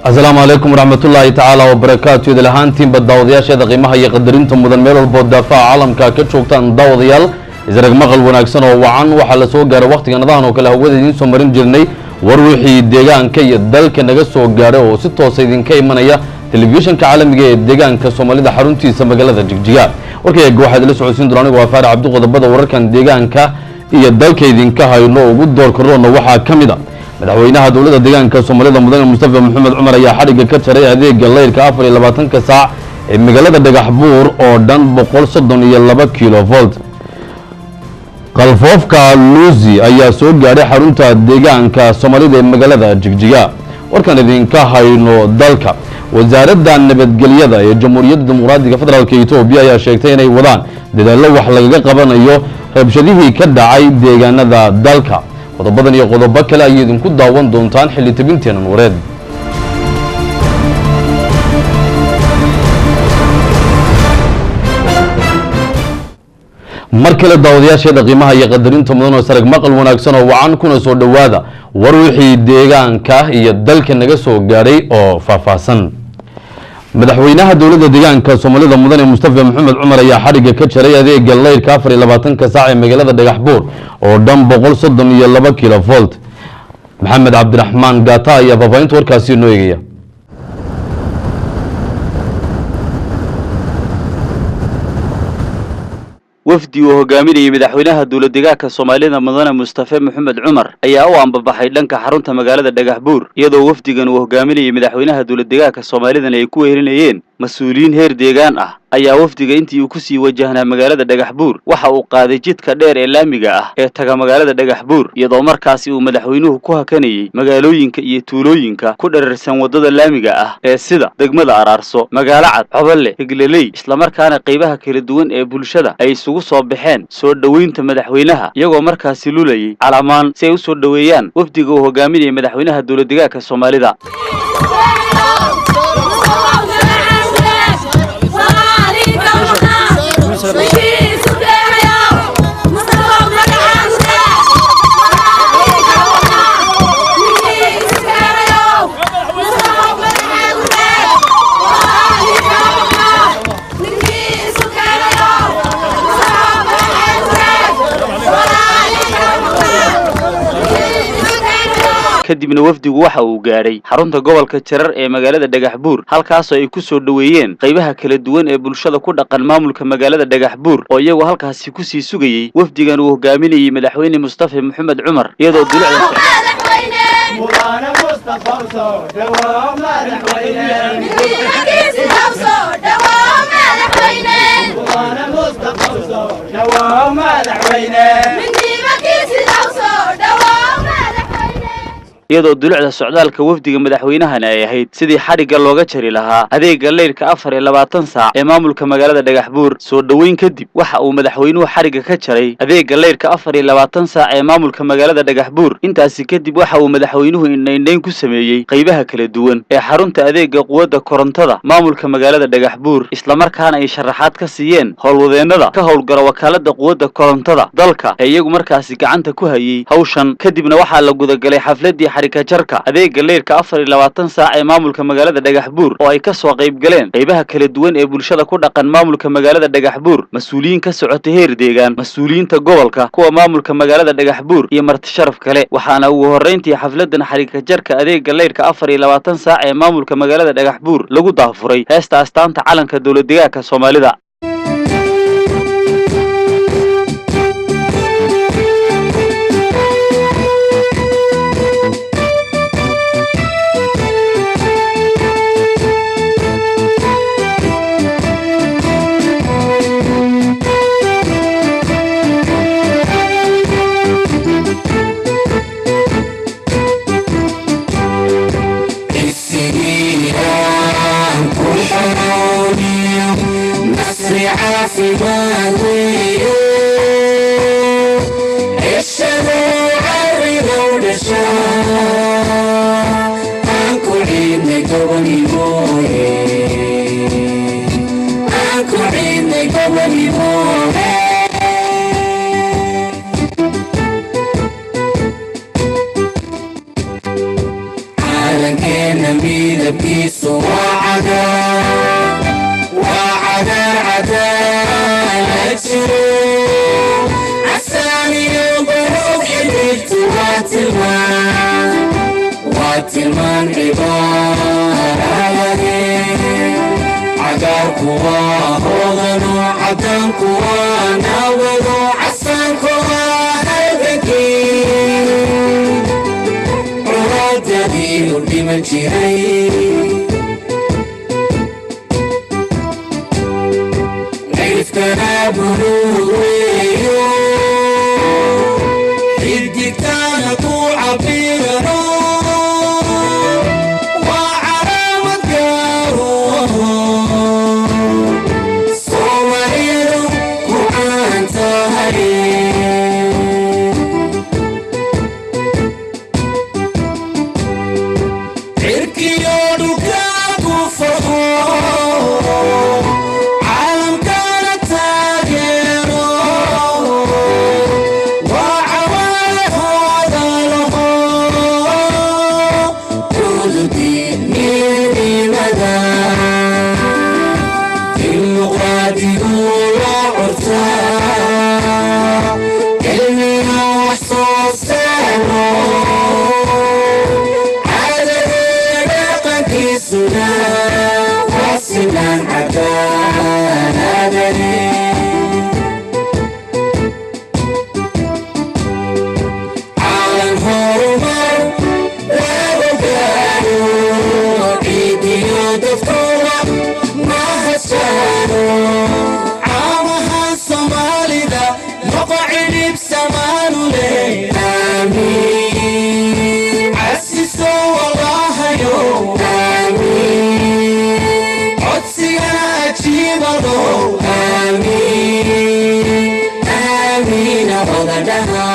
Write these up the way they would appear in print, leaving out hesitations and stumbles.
Asalaamu calaykum waraxmatullaahi tacaala wabarakaatu. Idil ahaantiinba daawadayaasheeda qiimaha iyo qadarinta mudan, meel walboo daafaha caalamka ka joogtaan, daawadayaal, israg maqal wanaagsan oo wacan. Waxaa la soo gaaray wakhtiga nadahan oo kale hawada idiin soo marin jirnay war wixii deegaanka iyo dalka naga soo gaadhay oo si toosa idinka imanaya Telefishinka Caalamiga ee Deegaanka Soomaalida, xaruntiisa magaalada Jigjiga. Warkayga waxaa idinla socodsiin doona anigu waa Faarax Cabdi. Qodobada wararkan deegaanka iyo dalka idinka hayno ugu door karoona waxaa ka mid a: madaxweynaha Dowladda Deegaanka Soomaalida, Mudane Mustafa Maxamed Cumar, ayaa xadhigga ka jaray adeega layrka 24-ka saac ee magaalada Dhagax Buur oo dhan 132 kilovolt. Qalfoofka Luusi ayaa soo gaadhay xarunta deegaanka Soomaalida ee magaalada Jigjiga. Warkan idinka hayno dalka, Wasaaradda Nabadgelyada ee Jamhuuriyadda Dimuqraadiga Federaalka Etoobiya ayaa sheegtay inay wadaan dadaallo wax lagaga qabanayo rabshadihii ka dhacay deegaanada dalka. Qodobadan iyo qodobo kale ayay idinku daawan doontaan xilli tabinteenan wareed. Mar kale, daawadayaasheeda qiimaha iyo qadarinta mudan oo sarag maqal wanaagsan oo wacan, kuna soo dhowaada war wixii deegaanka iyo dalka naga soo gaadhay oo faahfaahsan. Madaxweynaha Dowladda Deegaanka Soomaalida, Mudane Mustafa Maxamed Cumar, ayaa xadhigga ka jaray adeega layrka 24-ka saac ee magaalada Dhagax Buur oo dhan 132 kilovolt. Maxamed Cabdiraxmaan Gaata ayaa faahfaahinta warkaasi noo eegaya. Wafdi uu hogaaminayay madaxweynaha dowladdeegaanka Soomaalida, Mudane Mustafe Maxamed Cumar, ayaa u ambabaxay dhanka xarunta magaalada Dhagax Buur, iyadoo wafdigan uu hogaaminayay madaxweynaha dowladdeegaanka Soomaalidana ay ku wehelinayeen mas-uuliyiin heer deegaan ah. Ayaa wafdiga intii uu kusii wajahnaa magaalada Dhagax Buur waxa uu qaaday jidka dheer ee laamiga ah ee taga magaalada Dhagax Buur, iyadoo markaasi uu madaxweynuhu ku hakanayey magaalooyinka iyo tuulooyinka ku dherarsan waddada laamiga ah ee sida degmada Araarso, Magaalo Cad, Coballe, Higleley, islamarkaana qaybaha kala duwan ee bulshada ay isugu soo baxeen soo dhoweynta madaxweynaha, iyagoo markaasi lulayay calamaan si ay u soo dhoweeyaan wafdiga uu hogaaminayay madaxweynaha dowladdeegaanka Soomaalida. Kadibna wafdigu waxa uu gaadhay xarunta gobolka Jarar ee magaalada Dhagax Buur, halkaasoo ay ku soo dhoweeyeen qaybaha kala duwan ee bulshada ku dhaqan maamulka magaalada Dhagax Buur, oo iyagoo halkaasi kusii sugayey wafdigan uu hogaaminayey madaxweyne Mustafa Maxamed Cumar, iyadoo dulucda socdaalka wafdiga madaxweynahana ay ahayd sidii xadhigga looga jari lahaa adeega leyrka 24 saac ee maamulka magaalada Dhagax Buur. Soo dhoweyn kadib, waxa uu madaxweynuhu xadhigga ka jaray adeega leyrka 24 saac ee maamulka magaalada Dhagax Buur. Intaasi kadib waxa uu madaxweynuhu indhaindhayn ku sameeyey qaybaha kala duwan ee xarunta adeega quwadda korontada maamulka magaalada Dhagax Buur, islamarkaana ay sharaxaad ka siiyeen howlwadeennada ka howlgala wakaalada quwadda korontada dalka ee iyagu markaasi gacanta ku hayey hawshan. Kadibna waxaa la gudagalay xafladii xadhigka jarka adeega leyrka 24 saac ee maamulka magaalada Dhagax Buur, oo ay ka soo qayb galeen qaybaha kala duwan ee bulshada ku dhaqan maamulka magaalada Dhagax Buur, mas-uuliyiin ka socotay heer deegaan, mas-uuliyiinta gobolka, kuwa maamulka magaalada Dhagax Buur iyo marti sharaf kale. Waxaana ugu horrayntii xafladan xadhigka jarka adeega leyrka 24 saac ee maamulka magaalada Dhagax Buur lagu daafuray heesta astaanta calanka dowladdeegaanka Soomaalida. Calan cibaarade, cagaarku waa hoodano, cadaanku waa nabado, casaanku waa halgankii curaadadii u dhiman jiray. Cirifkana buluug weeyo, xidigtaana ku cabirano, waa calaamad gaaru aho Soomaalidu ku caan tahay. Cirkiyo dhulka ku farxo, caalamkana taageero, waa cawaanahooda laho cududii midnimada, dimuqraadigu loo curtaa, cilmiga wax soo saaro, caadadii dhaqankiisuna waa sinaan cadaaladani. Calan horumar lagu gaaro, ciidiyo dadkuna mahadsaano, caamaha Soomaalida noqo cidhib samaanu leh. Aamiin casiso wallahayo, aamiin codsigana ajiibado, aamiin aamiina odadhaha.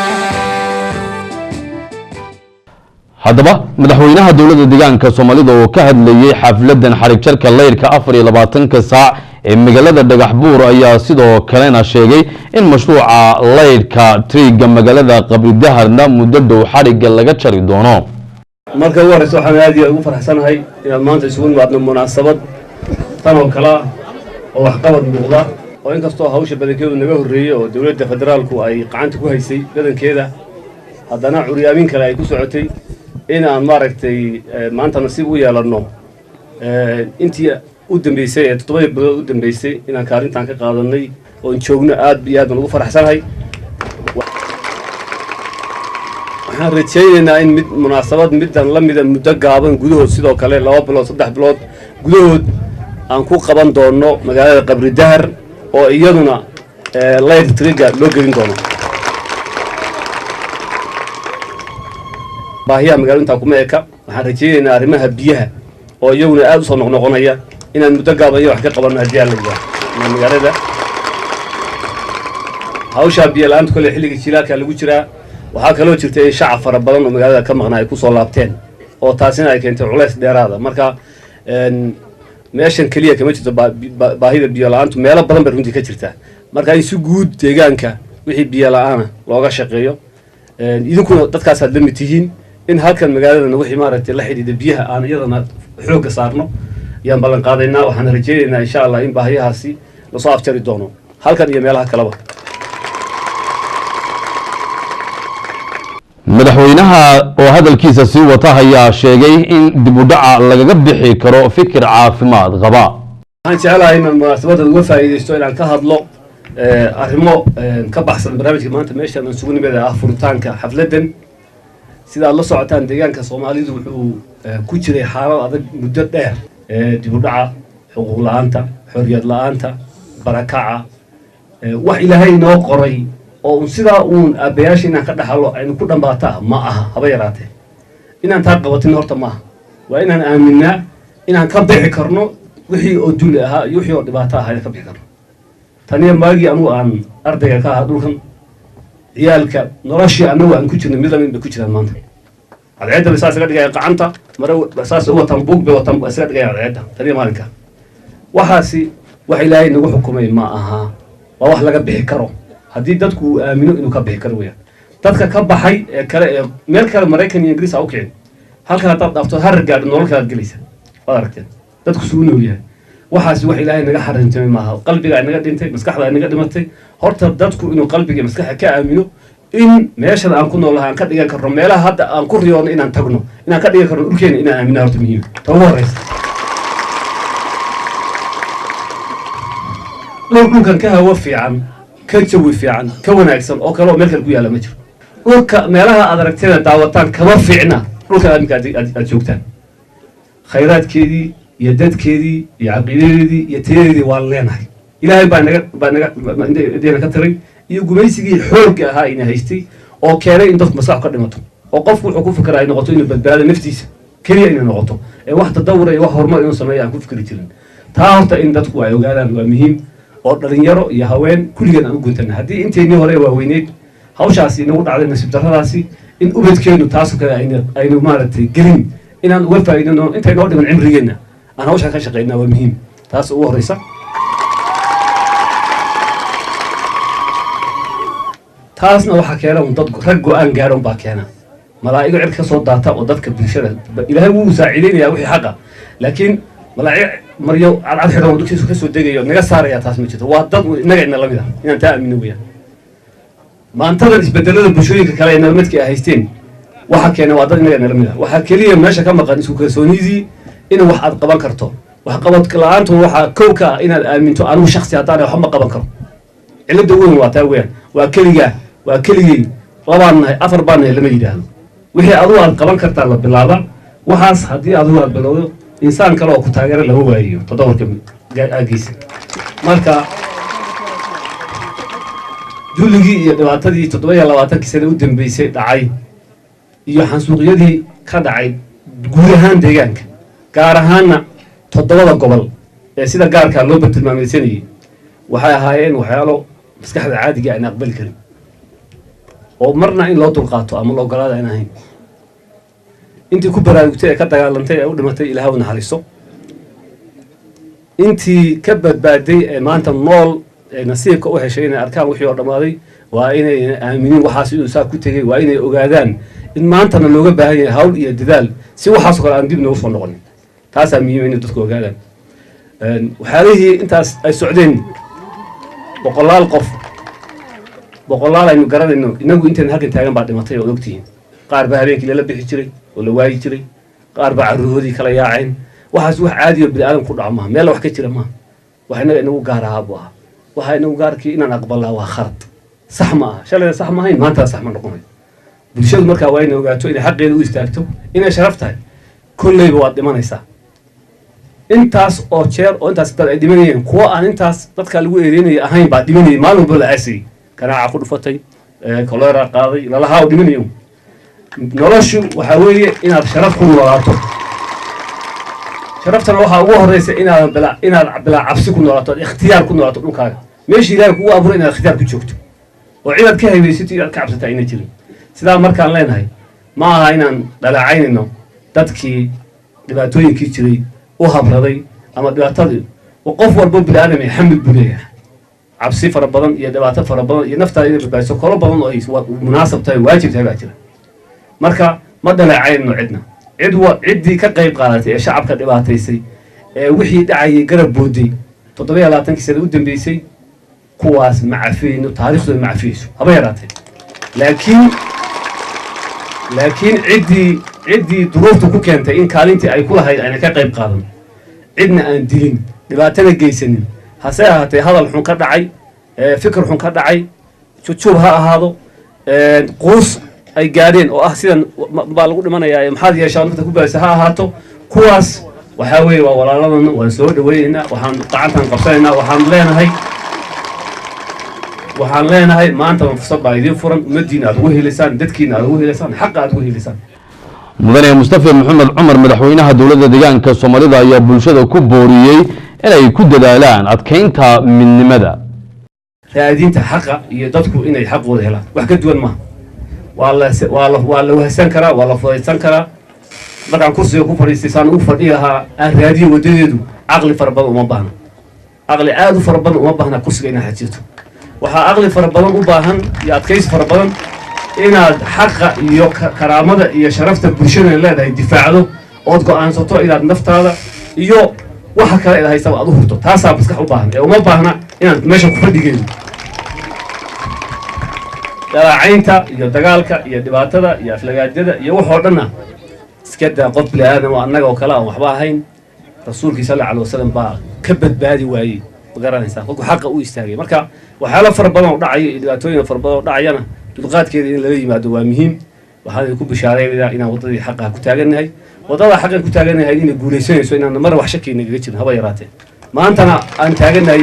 Haddaba madaxweynaha dowladda deegaanka Soomaalida oo ka hadlayey xafladan xarig jarka layrka 24-ka saac ee magaalada Dhagaxbuur ayaa sidoo kalena sheegay in mashruuca laydhka triga magaalada Qabridaharna muddo dhow xadhigga laga jari doono. Marka ugu horreysa, waxaan aad iyo aad ugu faraxsanahay inaad maanta isugu nimaadno munaasabad tan oo kale ah oo waxqabad muuqda, oo inkastoo hawsha badankeedu naga horreeyey oo dowladda federaalku ay gacanta ku haysay badankeeda, haddana curyaamin kale ay ku socotay, in aan maaragtay maanta nasiib u yeelanno intii u dambeysay ee 7dii bilood u dambeysay inaan kaalintaan ka qaadanay oon joogno. Aad iyo aad baan ugu faraxsanahay. Waxaan rajaynaynaa in mid munaasabad middan la mida muddo gaaban gudahood, sidoo kale 2 bilood 3 bilood gudahood, aan ku qaban doono magaalada Qabri Dahar oo iyaduna light triga loo gelin doono. Baahiyaha magaalada intaa kuma eka. Waxaan rajaynaynaa arrimaha biyaha oo iyaguna aad usoo noqnoqonaya inaan muddo gaaban iyo wax ka qabanno haddii aan la yidhaaho magaalada. Hawshaa biyo la-aanta kolle xilliga jilaalka lagu jiraa. Waxaa kaloo jirta in shacab fara badan oo magaalada ka maqnaa ay kusoo laabteen, oo taasina ay keentay culays dheeraada. Marka meeshan keliya kama jirto baahida biyo la-aantu, meelo badan bay runtii ka jirtaa. Marka in si guud deegaanka wixii biyo la-aana looga shaqeeyo, idinkuna dadkaasaad la mid tihiin, in halkan magaaladana wixii maaragtay la xidhiidha biyaha aan iyadana xoogga saarno ayaan ballan qaadaynaa. Waxaan rajaynaynaa insha Allah in baahiyahaasi lasoo afjari doono halkan iyo meelaha kaleba. Madaxweynaha oo hadalkiisa sii wata ayaa sheegay in dib u dhaca lagaga bixi karo fikir caafimaad qaba. Waxaan jeclahay inaan munaasabadda uga faa'iidaysto inaan ka hadlo arrimo ka baxsan barnaamijka maanta meeshaan aan isugu nimid ah, furitaanka xafladdan. Sida aad la socotaan, deegaanka Soomaalidu wuxuu ku jiray xaalad adag muddo dheer: dib u dhaca, xuquuq la-aanta, xorriyad la-aanta, barakaca. Wax Ilaahay inoo qoray oo un sidaa uun aabbayaasha inaan ka dhaxalo aynu ku dhambaataa ma aha, haba yaraatee. Inaan taa qabatin horta maaha, waa inaan aaminaa inaan ka bixi karno wixii oo duli ahaa iyo wixii oo dhibaato ahaa inaan ka bixi karno. Taniya maagii anugu aan ardayga ka ahaa dhulkan, ciyaalka noloshii anagu aan ku jirnay mid lamid bay ku jiraan maanta. Cadceedda bay saas iga dhigayaan, gacanta mare saas u wataan, buug bay wataan, isaga dhigayaan cadceedda taniya maalinka. Waxaasi wax Ilaahay nagu xukumay ma aha, waa wax laga bixi karo haddii dadku uu aamino inuu ka bixi karo weyaan. Dadka ka baxay ee kale ee meel kale, Maraykan iyo Ingiriis ha u kicin, halkan haddaad dhaafto harar gaadho, nolol kalaad gelaysa, waad aragteen dadku suu nool yahay. Waxaasi wax Ilaahay naga xarimtamay maaha, qalbiga ay naga dhintay, maskaxda ay naga dhimatay. Horta dadku inuu qalbiga iyo maskaxda ka aamino In meeshan aan ku noolahay aan ka dhigan karno meelaha hadda aan ku riyoonno inaan tagno, inaan ka dhigan karno dhulkeena, inaan aaminaa horta muhiim ta ugu horreysa. Dhul dhulkan ka hawo fiican, ka jawi fiican, ka wanaagsan oo kale oo meel kale ku yaalla ma jiro. Dhulka meelaha aad aragteena daawataan kama fiicna dhulkan aad imika aad joogtaan. Khayraadkeedii iyo dadkeedii iyo caqiidadeedii iyo tayadeedii waan leenahay. Ilaahay baa naga baa naga inteena ka tiray iyo gumaysigii xoogga ahaa ina haystay oo keenay in dadku maskaxu ka dhimato, oo qofku wuxuu ku fikraa ay noqoto inuu badbaado naftiisa keliya inay noqoto, ee wax tadawura iyo wax horumar inuu sameeyo aan ku fikri jirin. Taa horta in dadku ay ogaadaan waa muhiim, oo dhalinyaro iyo haween kulligeen aan u guntana. Haddii inteennii hore waaweyneyd hawshaasi inagu dhacday, nasiib darradaasi in ubadkeennu taasoo kale aynu maaragtay gelin, inaan uga faa'iidano intay noo dhiman cimrigeenna aan hawshaa ka shaqaynaa waa muhiim. Taas ugu horreysa. Taasna waxaa keena un dad rag go-aan gaara un baa keena. Malaa'igo cid ka soo daata oo dadka bulshada Ilaahay wuu saaciideynayaa wixii xaqa, laakiin malaa'igo maryo cadcad xidhan oo dugsiisu ka soo degayo naga saaraya taas ma jirto. Waa dad innaga ina lamid ah inaan taa aamino weeyaan. Maantadan isbedelada bulshooyinka kale ee nalamadkii ay haysteen waxa keena waa dad innaga ina lamid ah. Waxaa keliya meesha ka maqan isku kalsoonidii in wax aad qaban karto. Waxqabad la-aantu waxaa kow ka ah inaad aaminto anigu shaksi haddaan waxba ma qaban karo. Cilladda weyn waa taa weeyaan. Waa keligaa, waa keligey, labaan nahay, afar baan nahay lama yidhaahdo. Wixii adugu aad qaban kartaa la bilaaba. Waxaas haddii adugu aad bilowdo, insaan kale oo ku taageera lama waayiyo toddobarka aagiisa. Marka dulligii iyo dhibaatadii 27-kii sane u dambeysay dhacay iyo xansuuqyadii ka dhacay guud ahaan deegaanka, gaar ahaana 7da gobol ee sida gaarkaa loo bartilmaameysanayay, waxay ahaayeen waxyaalo maskaxda caadiga aan aqbali karin oo marna in loo dulqaato ama la ogolaada aan ahayn. Intii ku baraarugtay ee ka dagaalantay ee u dhimatay, Ilaah u naxariiso. Intii ka badbaaday ee maanta nool ee nasiibka u heshay inay arkaan wixii oo dhammaaday, waa inay aaminin waxaas inuu saa ku tegey. Waa inay ogaadaan in maantana looga baahan yahay hawl iyo dadaal si waxaasoo kale aan dib noogu soo noqonin. Taasaa muhiima inay dadku ogaadaan. Waxyaalihii intaas ay socdeen, boqolaal qof, boqolaal aynu garanayno inagu intayna halkan taagan baa dhimatay oo ogtihiin. Qaar baa habeenkii lala bixi jiray oo la waayi jiray, qaar baa carruurhoodii kala yaaceen. Waxaas wax caadi oo bini aadam ku dhaco maaha, meel wax ka jira maaha. Wax innaga inagu gaar ahaa buu ahaa. Waxa inagu gaarkii inaan aqbalnaa waa khalad, sax ma aha. Shalayna sax ma ahayn, maantana sax ma noqonayo. Bulshadu markaa waa inay ogaato inay xaqeeda u istaagto, inay sharaf tahay. Kolleyba waad dhimanaysaa. Intaas oo jeer oo intaas dad ay dhimanayeen, kuwo aan intaas dadka lagu eedeynaya ahayn baa dhimanayay. Maalin walba la aasayay, kanaaca ku dhufatay, kolera qaaday, lalahaa u dhimanayo. Noloshu waxaa weeye inaad sharaf ku noolaato. Sharaftana waxaa ugu horeysa inaadan bilaa inaad bilaa cabsi ku noolaato, aad ikhtiyaar ku noolaato dhulkaaga, meeshii Ilaahay kugu abuuray inaad ikhtiyaar ku joogto oo cidaad ka haybaysato iyo aad ka cabsata ayna jirin. Sidaa markaan leenahay ma aha inaan dhaleecaynayno dadkii dhibaatooyinkii jiray u habraday ama dhibaatadii. Qof walbo bini aadam ee xamil buu leeyahay cabsi fara badan iyo dhibaato fara badan iyo naftaada inay badbaadiso kolo badan oo ay munaasab tahay, waajib tahay baa jira. Marka ma dhaleecaynno cidna. Cid wa ciddii ka qayb qaadatay ee shacabka dhibaataysay ee wixii dhacayay garab booday 27-kii sana u dambeysay, kuwaas ma cafiyeyno, taariikhdooda ma cafiyeyso haba yaraatee. Laakiin ciddii duruufta ku keentay in kaalintii ay ku lahayd ayna ka qayb qaadan, cidna aan dilin, dhibaatada geysanin, hase ahaatee hadal xun ka dhacay, fikir xun ka dhacay, jujuub ha ahaado, quus ay gaadheen oo ah sidan baa lagu dhimanayaa, maxaad yeeshaa nafta ku baadisa ha ahaato, kuwaas waxaa weeye waa walaaladana, waan soo dhaweynaynaa, waxaan gacantaan qabsanaynaa, waxaan leenahay maanta fursad baa idiin furan ummaddiina aad ugu helaysaan, dadkiina aad ugu helaysaan, xaqa aad ugu helaysaan. Mudane Mustafa Maxamed Cumar, madaxweynaha dowladda deegaanka Soomaalida, ayaa bulshada ku booriyey inay ku dadaalaan adkeynta midnimada, raadinta xaqa iyo dadku inay xaqooda helaan. Wax ka duwan maaha. Waa la wahsan karaa, waa la fudaysan karaa. Markaan kursiga ku fadhiistay saan ugu fadhiyi lahaa aan raadiyo waddadeedu. Caqli fara badan uma baahna, caqli aada u fara badan uma baahna kursiga inaad xajirto. Waxaa caqli fara badan u baahan iyo adkaysi fara badan inaad xaqa iyo karaamada iyo sharafta bulshada leedahay difaacdo ood go-aansato inaad naftaada iyo waxa kale id haystaba aad u hurto. Taasaa maskax u baahan ee uma baahna inaad meesha ku fadhigeedo. Dhalaacaynta iyo dagaalka iyo dhibaatada iyo aflagaajada iyo waxoo dhanna iska daa. Qof bini aadam oo annaga oo kale aan waxba ahayn, Rasuulkii sal alla alay wasalam baa ka badbaadi waayey, ma garanaysaa, kolkuu xaqa u istaagay. Marka waxyaalo fara badan oo dhacaya iyo dhibaatooyin fara badan oo dhacayana dulqaadkeeda in lala yimaado waa muhiim. Waxaan idinku bishaaraynayaa inaan waddadii xaqaha ku taagannahay, waddada xaqan ku taagannahay inay guulaysanayso, inaan mar wax shaki nagaga jirin haba yaraatee. Maantana aan taagannahay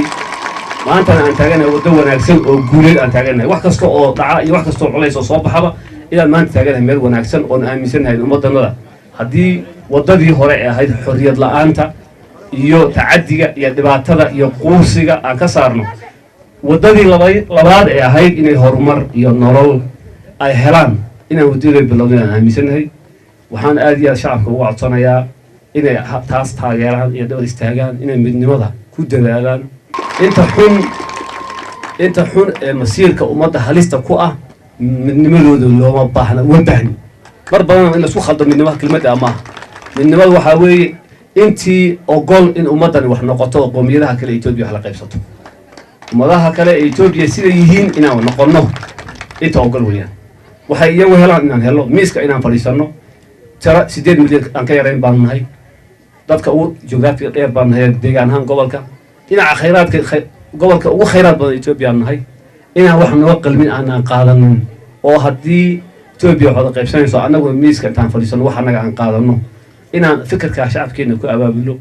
waddo wanaagsan oo guuleed aan taagannahay. Wax kasta oo dhaca iyo wax kasta oo culays oo soo baxaba, inaan maanta taagannahay meel wanaagsan oon aaminsannahay ummaddanada. Haddii waddadii hore ee ahayd xorriyad la'aanta iyo tacaddiga iyo dhibaatada iyo quursiga aan ka saarno, waddadii labaad ee ahayd inay horumar iyo nolol ay helaan inaan waddadii bilowno aan aaminsannahay. Waxaan aad iyo aad shacabka uga codsanayaa inay taas taageeraan iyo dhabar istaagaan, inay midnimada ku dadaalaan. Inta xun ee masiirka ummadda halista ku ah, midnimadooda looma baahna, uma baahni. Mar badan in laisku khaldo midnimada kelmadda maaha. Midnimada waxaa weeye intii ogol in ummaddani wax noqoto oo qoomiyadaha kale Etoobiya wax la qaybsato, ummadaha kale ee Etoobiya siday yihiin inaan noqonno inta ogol weeyaan. Waxay iyagu helaan inaan helo, miiska inaan fadhiisanno. Tira 8 milyan aan ka yarayn baanu nahay, dadka ugu geographiga dheer baan nahay deegaan ahaan gobolka, dhinaca khayraadka gobolka ugu khayraad badan Etoobiya aan nahay. Inaan wax noo qalmin aanaan qaadanin, oo haddii Etoobiya wax wada qaybsanayso annaguna miiska intaan fadhiisano wax annaga aan qaadano, inaan fikirkaa shacabkeena ku abaabulo,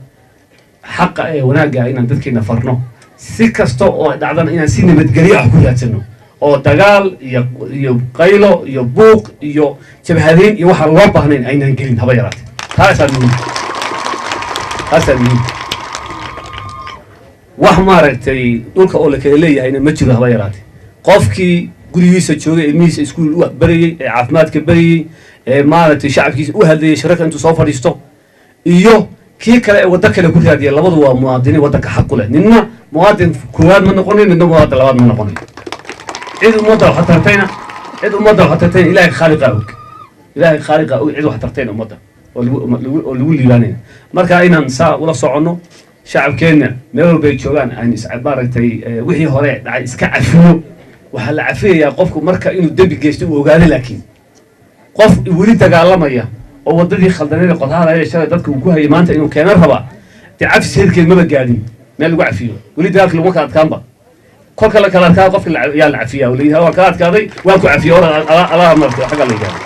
xaqa ee wanaagga inaan dadkeena farno, si kasta oo dhacdana inaan si nabadgelyo ah ku raadsano, oo dagaal iyo qaylo iyo buuq iyo jabhadeyn iyo waxaan loo baahnayn aynaan gelin haba yaraatee. Taasaa muhiim, taasaa muhiim. Wax maaragtay dhulka oo la kala leeyahayna ma jiro haba yaraatee. Qofkii gurigiisa joogay, ilmihiisa iskuul u barayey, ee caafimaadka barayey, ee maaragtay shacabkiisa u hadlayay shirarka intuu soo fadhiisto, iyo kii kale ee waddo kale ku raadiya, labadu waa muwaadiniin waddanka xaq ku leh. Nina muwaadin koowaad ma noqonayo, midna muwaadin labaad ma noqonayo. Cid ummadda wax tartayna Ilaahay khaaliqaa og, Ilaahay khaaliqaa og cid wax tartayna ummadda oo lagu liibaanayna. Marka inaan saa ula soconno shacabkeenna meel walbay joogaan, aan is maaragtay wixii hore dhacay iska cafiyo. Waxaa la cafiyayaa qofku marka inuu dembi geysto uu ogaado, laakiin qof weli dagaalamaya oo waddadii khaldaneed qodhaha shalay dadka uu ku hayay maanta inuu keena rabaa, dee cafis heerkeed maba gaadhin meel lagu cafiyo. Weli dagaalka laguma kala adkaanba. Kolka la kala adkaada qofka yaa la cafiyaa oo la yidhahdo waan kala adkaaday, waan ku cafiyey, or alaa maaragtay xagga la yidhahdo.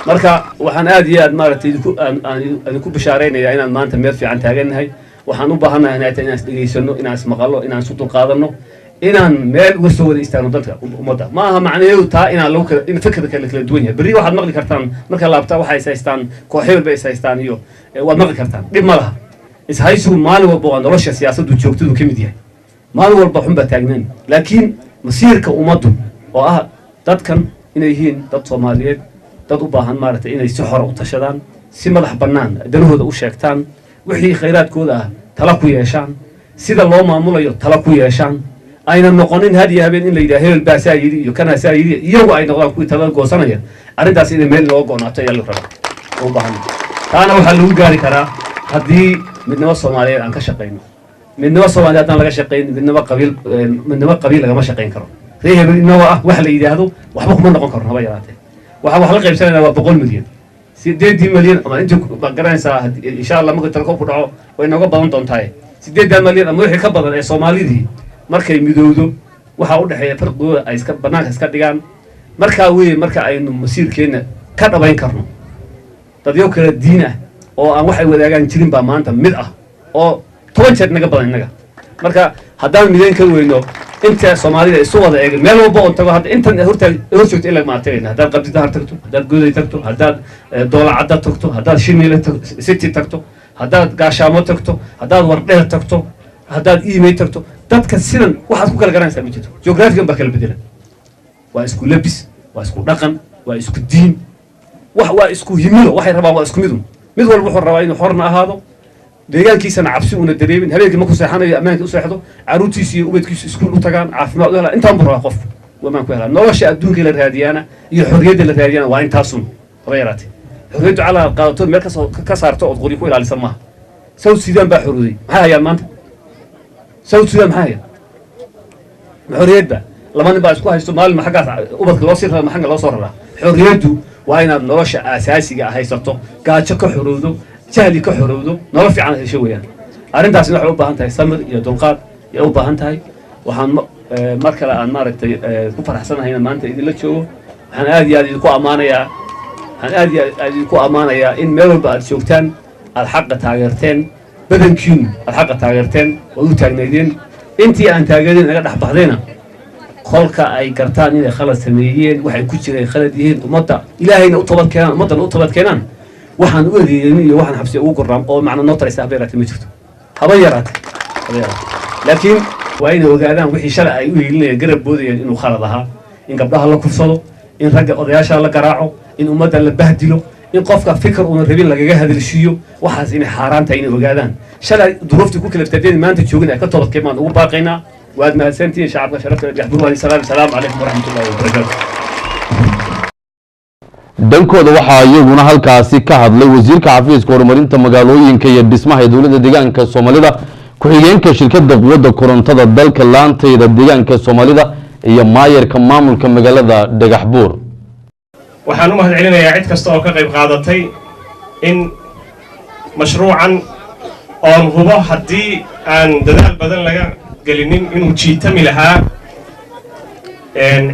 Marka waxaan aad iyo aad maaragtay idinku aan idinku bishaaraynayaa inaan maanta meel fiican taagannahay. Waxaan u baahannahay inay tahay inaan is dhegaysano, inaan ismaqallo, inaan isu dulqaadanno, inaan meel uga soo wada istaagno dadka ummadda. Ma aha macnaheedu taa inaan lagu kala in fikirka kala duwan yahay. Berri waxaad maqli kartaan marka laabta waxay is haystaan koox hebel bay is haystaan iyo waad maqli kartaan, dhib ma laha. Ishaysigu maalin walba waa nolosha siyaasaddu joogtadu ka mid yahay, maalin walba xun baa taagnaan, laakiin masiirka ummaddu oo ah dadkan inay yihiin dad Soomaaliyeed, dad u baahan maaragtay inay si xora u tashadaan, si madax bannaan danahooda u sheegtaan, wixii khayraadkooda ah tala ku yeeshaan, sida loo maamulayo tala ku yeeshaan, ayna noqonin had iyo habeen in la yidhaha hebel baa saa yidhi iyo kanaa saa yidhi, iyagu ay noqdaan kuwii talada goosanaya. Arrintaas inay meel loo go'naato ayaa la rabaa oo u baahan. Taana waxaa lagu gaari karaa haddii midnimo Soomaaliyeed aan ka shaqayno. Midnimo Soomaaliyeed haddaan laga shaqayn, midnimo qabiil lagama shaqayn karo. Reer hebel inagoo ah wax la yidhaahdo waxba kuma noqon karno haba yaraatee. Waxaa wax la qaybsanayna waa 100 milyan, 8-dii milyan ama intii ma garanaysaa. Insha Allah marka telekoobku dhaco way nooga badan doontaaye, 8-daa milyan ama wixii ka badan ee Soomaalidii markay midowdo, waxaa u dhexeeya farqigooda ay iska banaanka iska dhigaan, markaa weeye marka aynu masiirkeenna ka dhabayn karno. Dadyo kala diin ah oo aan waxay wadaagaan jirin baa maanta mid ah oo 10 jeer naga badan innaga. Marka haddaan midayn ka weyno inta Soomaalida isu wada eega, meel walba oon tago hadda intan hortaag hor joogto in lagama tagayna, haddaad Qabdidahar tagto, haddaad Goday tagto, haddaad Doolacadda tagto, haddaad Shiniile City tagto, haddaad Gaashaamo tagto, haddaad Wardheer tagto, haddaad Iimey tagto, dadka sidan waxaad ku kala garanaysaa ma jirto. Geographigan baa kala bedelan. Waa isku labis, waa isku dhaqan, waa isku diin, wax waa isku himilo, waxay rabaan waa isku midun. Mid walba wuxuu rabaa inuu xorna ahaado, deegaankiisana cabsi una dareemin, habeenkii markuu seexanayo ammaankii u seexdo, carruurtiisu iyo ubadkiisu iskuul u tagaan, caafimaad u helaan. Intaan buu rabaa qofku uu ammaan ku helaa. Nolosha adduunka la raadiyaana iyo xorriyadda la raadiyaana waa intaasun haba yaraatee. Xorriyaddu calaa qaadato meel kasoo ka saarto ood qoryo ku ilaalisa maaha. South Sudan baa xorooday, maxay hayaan maanta? South Sudan maxay hayaan? Ma xorriyad ba? Laba nin baa isku haysto maalin, ma xaggaas ubadka loo sii raraa, ma xagga loo soo raraa? Xorriyaddu waa inaad nolosha aasaasiga ah haysato, gaajo ka xorowdo, jahli ka xorowdo, nolol fiican hesho weeyaan. Arrintaasina waxay u baahan tahay samir iyo dulqaad yay u baahan tahay. Waxaan mar kale aan maaragtay ku faraxsanahay inaan maanta idinla joogo. Waxaan aad iyo aad idinku ammaanayaa, waxaan aad iyo aad idinku ammaanayaa in meel walba aad joogtaan aad xaqa taageerteen, badankiinu aad xaqa taageerteen ood u taagnaydeen. Intii aan taageerin naga dhex baxdayna, kolka ay gartaan inay khalad sameeyeen, waxay ku jireen khalad yihiin, ummadda Ilaahayna u toobad keenaan, ummaddana u toobad keenaan, waxaan u eedeeynin iyo waxaan xabsiya ugu gurnaam oo macna noo taraysa haba yaraatee ma jirto, haba yaraate, haba yaraate. Laakiin waa inay ogaadaan wixii shalay ay u hiilinayeen, garab boodayeen, inuu khalad ahaa, in gabdhaha la kufsado, in ragga odayaasha la garaaco, in ummadda la bahdilo, in qofka fikir una rabin lagaga hadalshiiyo, waxaas inay xaaraan tahay inay ogaadaan. Shalay duruuftii ku kalaftadeen maanta joogin ay ka toobad keenaan ugu baaqaynaa. Waad mahadsantihiin shacabka sharafta Dhagaxbuur. Waa salaam. Salaamu calaykum waraxmatullahi wabarakaatu. Dhankooda waxaa iyaguna halkaasi ka hadlay wasiirka xafiiska horumarinta magaalooyinka iyo dhismaha ee dowladda deegaanka Soomaalida, ku-xigeenka shirkadda quwadda korontada dalka laantayda deegaanka Soomaalida iyo maayarka maamulka magaalada Dhagaxbuur. Waxaan u mahad celinayaa cid kasta oo ka qayb qaadatay in mashruucan oon hubo haddii aan dadaal badan laga gelinin inuu jiitami lahaa,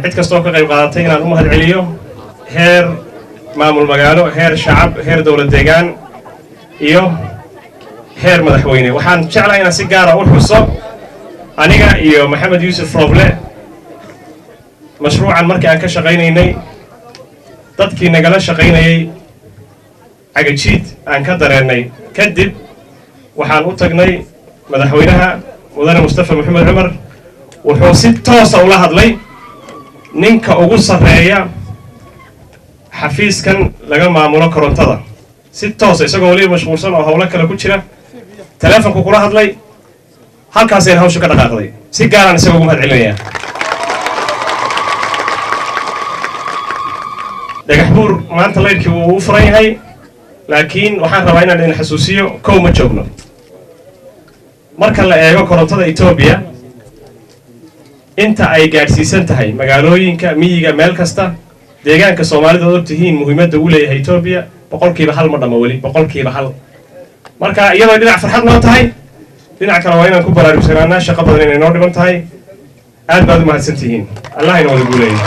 cid kasta oo ka qayb qaadatay inaan u mahad celiyo, heer maamul magaalo, heer shacab, heer dowlad deegaan iyo heer madaxweyne. Waxaan jeclahay inaan si gaara u xuso aniga iyo Maxamed Yuusuf Rooble. Mashruucan markii aan ka shaqaynaynay, dadkii nagala shaqaynayay cagajiid aan ka dareennay kadib, waxaan u tagnay madaxweynaha, mudane Mustafa Maxamed Cumar. Wuxuu si toosa ula hadlay ninka ugu sarreeya xafiiskan laga maamulo korontada, si toosa, isagoo weliba mashquulsan oo howlo kale ku jira teleefonku kula hadlay. Halkaasayna hawsha ka dhaqaaqday. Si gaaraan isaga ugu mahad celinayaa. Dhagaxbuur maanta laydhkii wuu u furan yahay, laakiin waxaan rabaa inaan idin xasuusiyo, kow ma joogno. Marka la eego korontada Etoobiya inta ay gaadhsiisan tahay magaalooyinka, miyiga, meel kasta, deegaanka Soomaalida od ogtihiin muhiimadda uu leeyahay Etoobiya, 1% ma dhammo weli, 1%. Marka iyadoo dhinac farxad noo tahay, dhinac kale waa inaan ku baraarugsanaanaa shaqo badan inay noo dhiman tahay. Aad baad u mahadsan tihiin. Allah ina wada guuleeyo.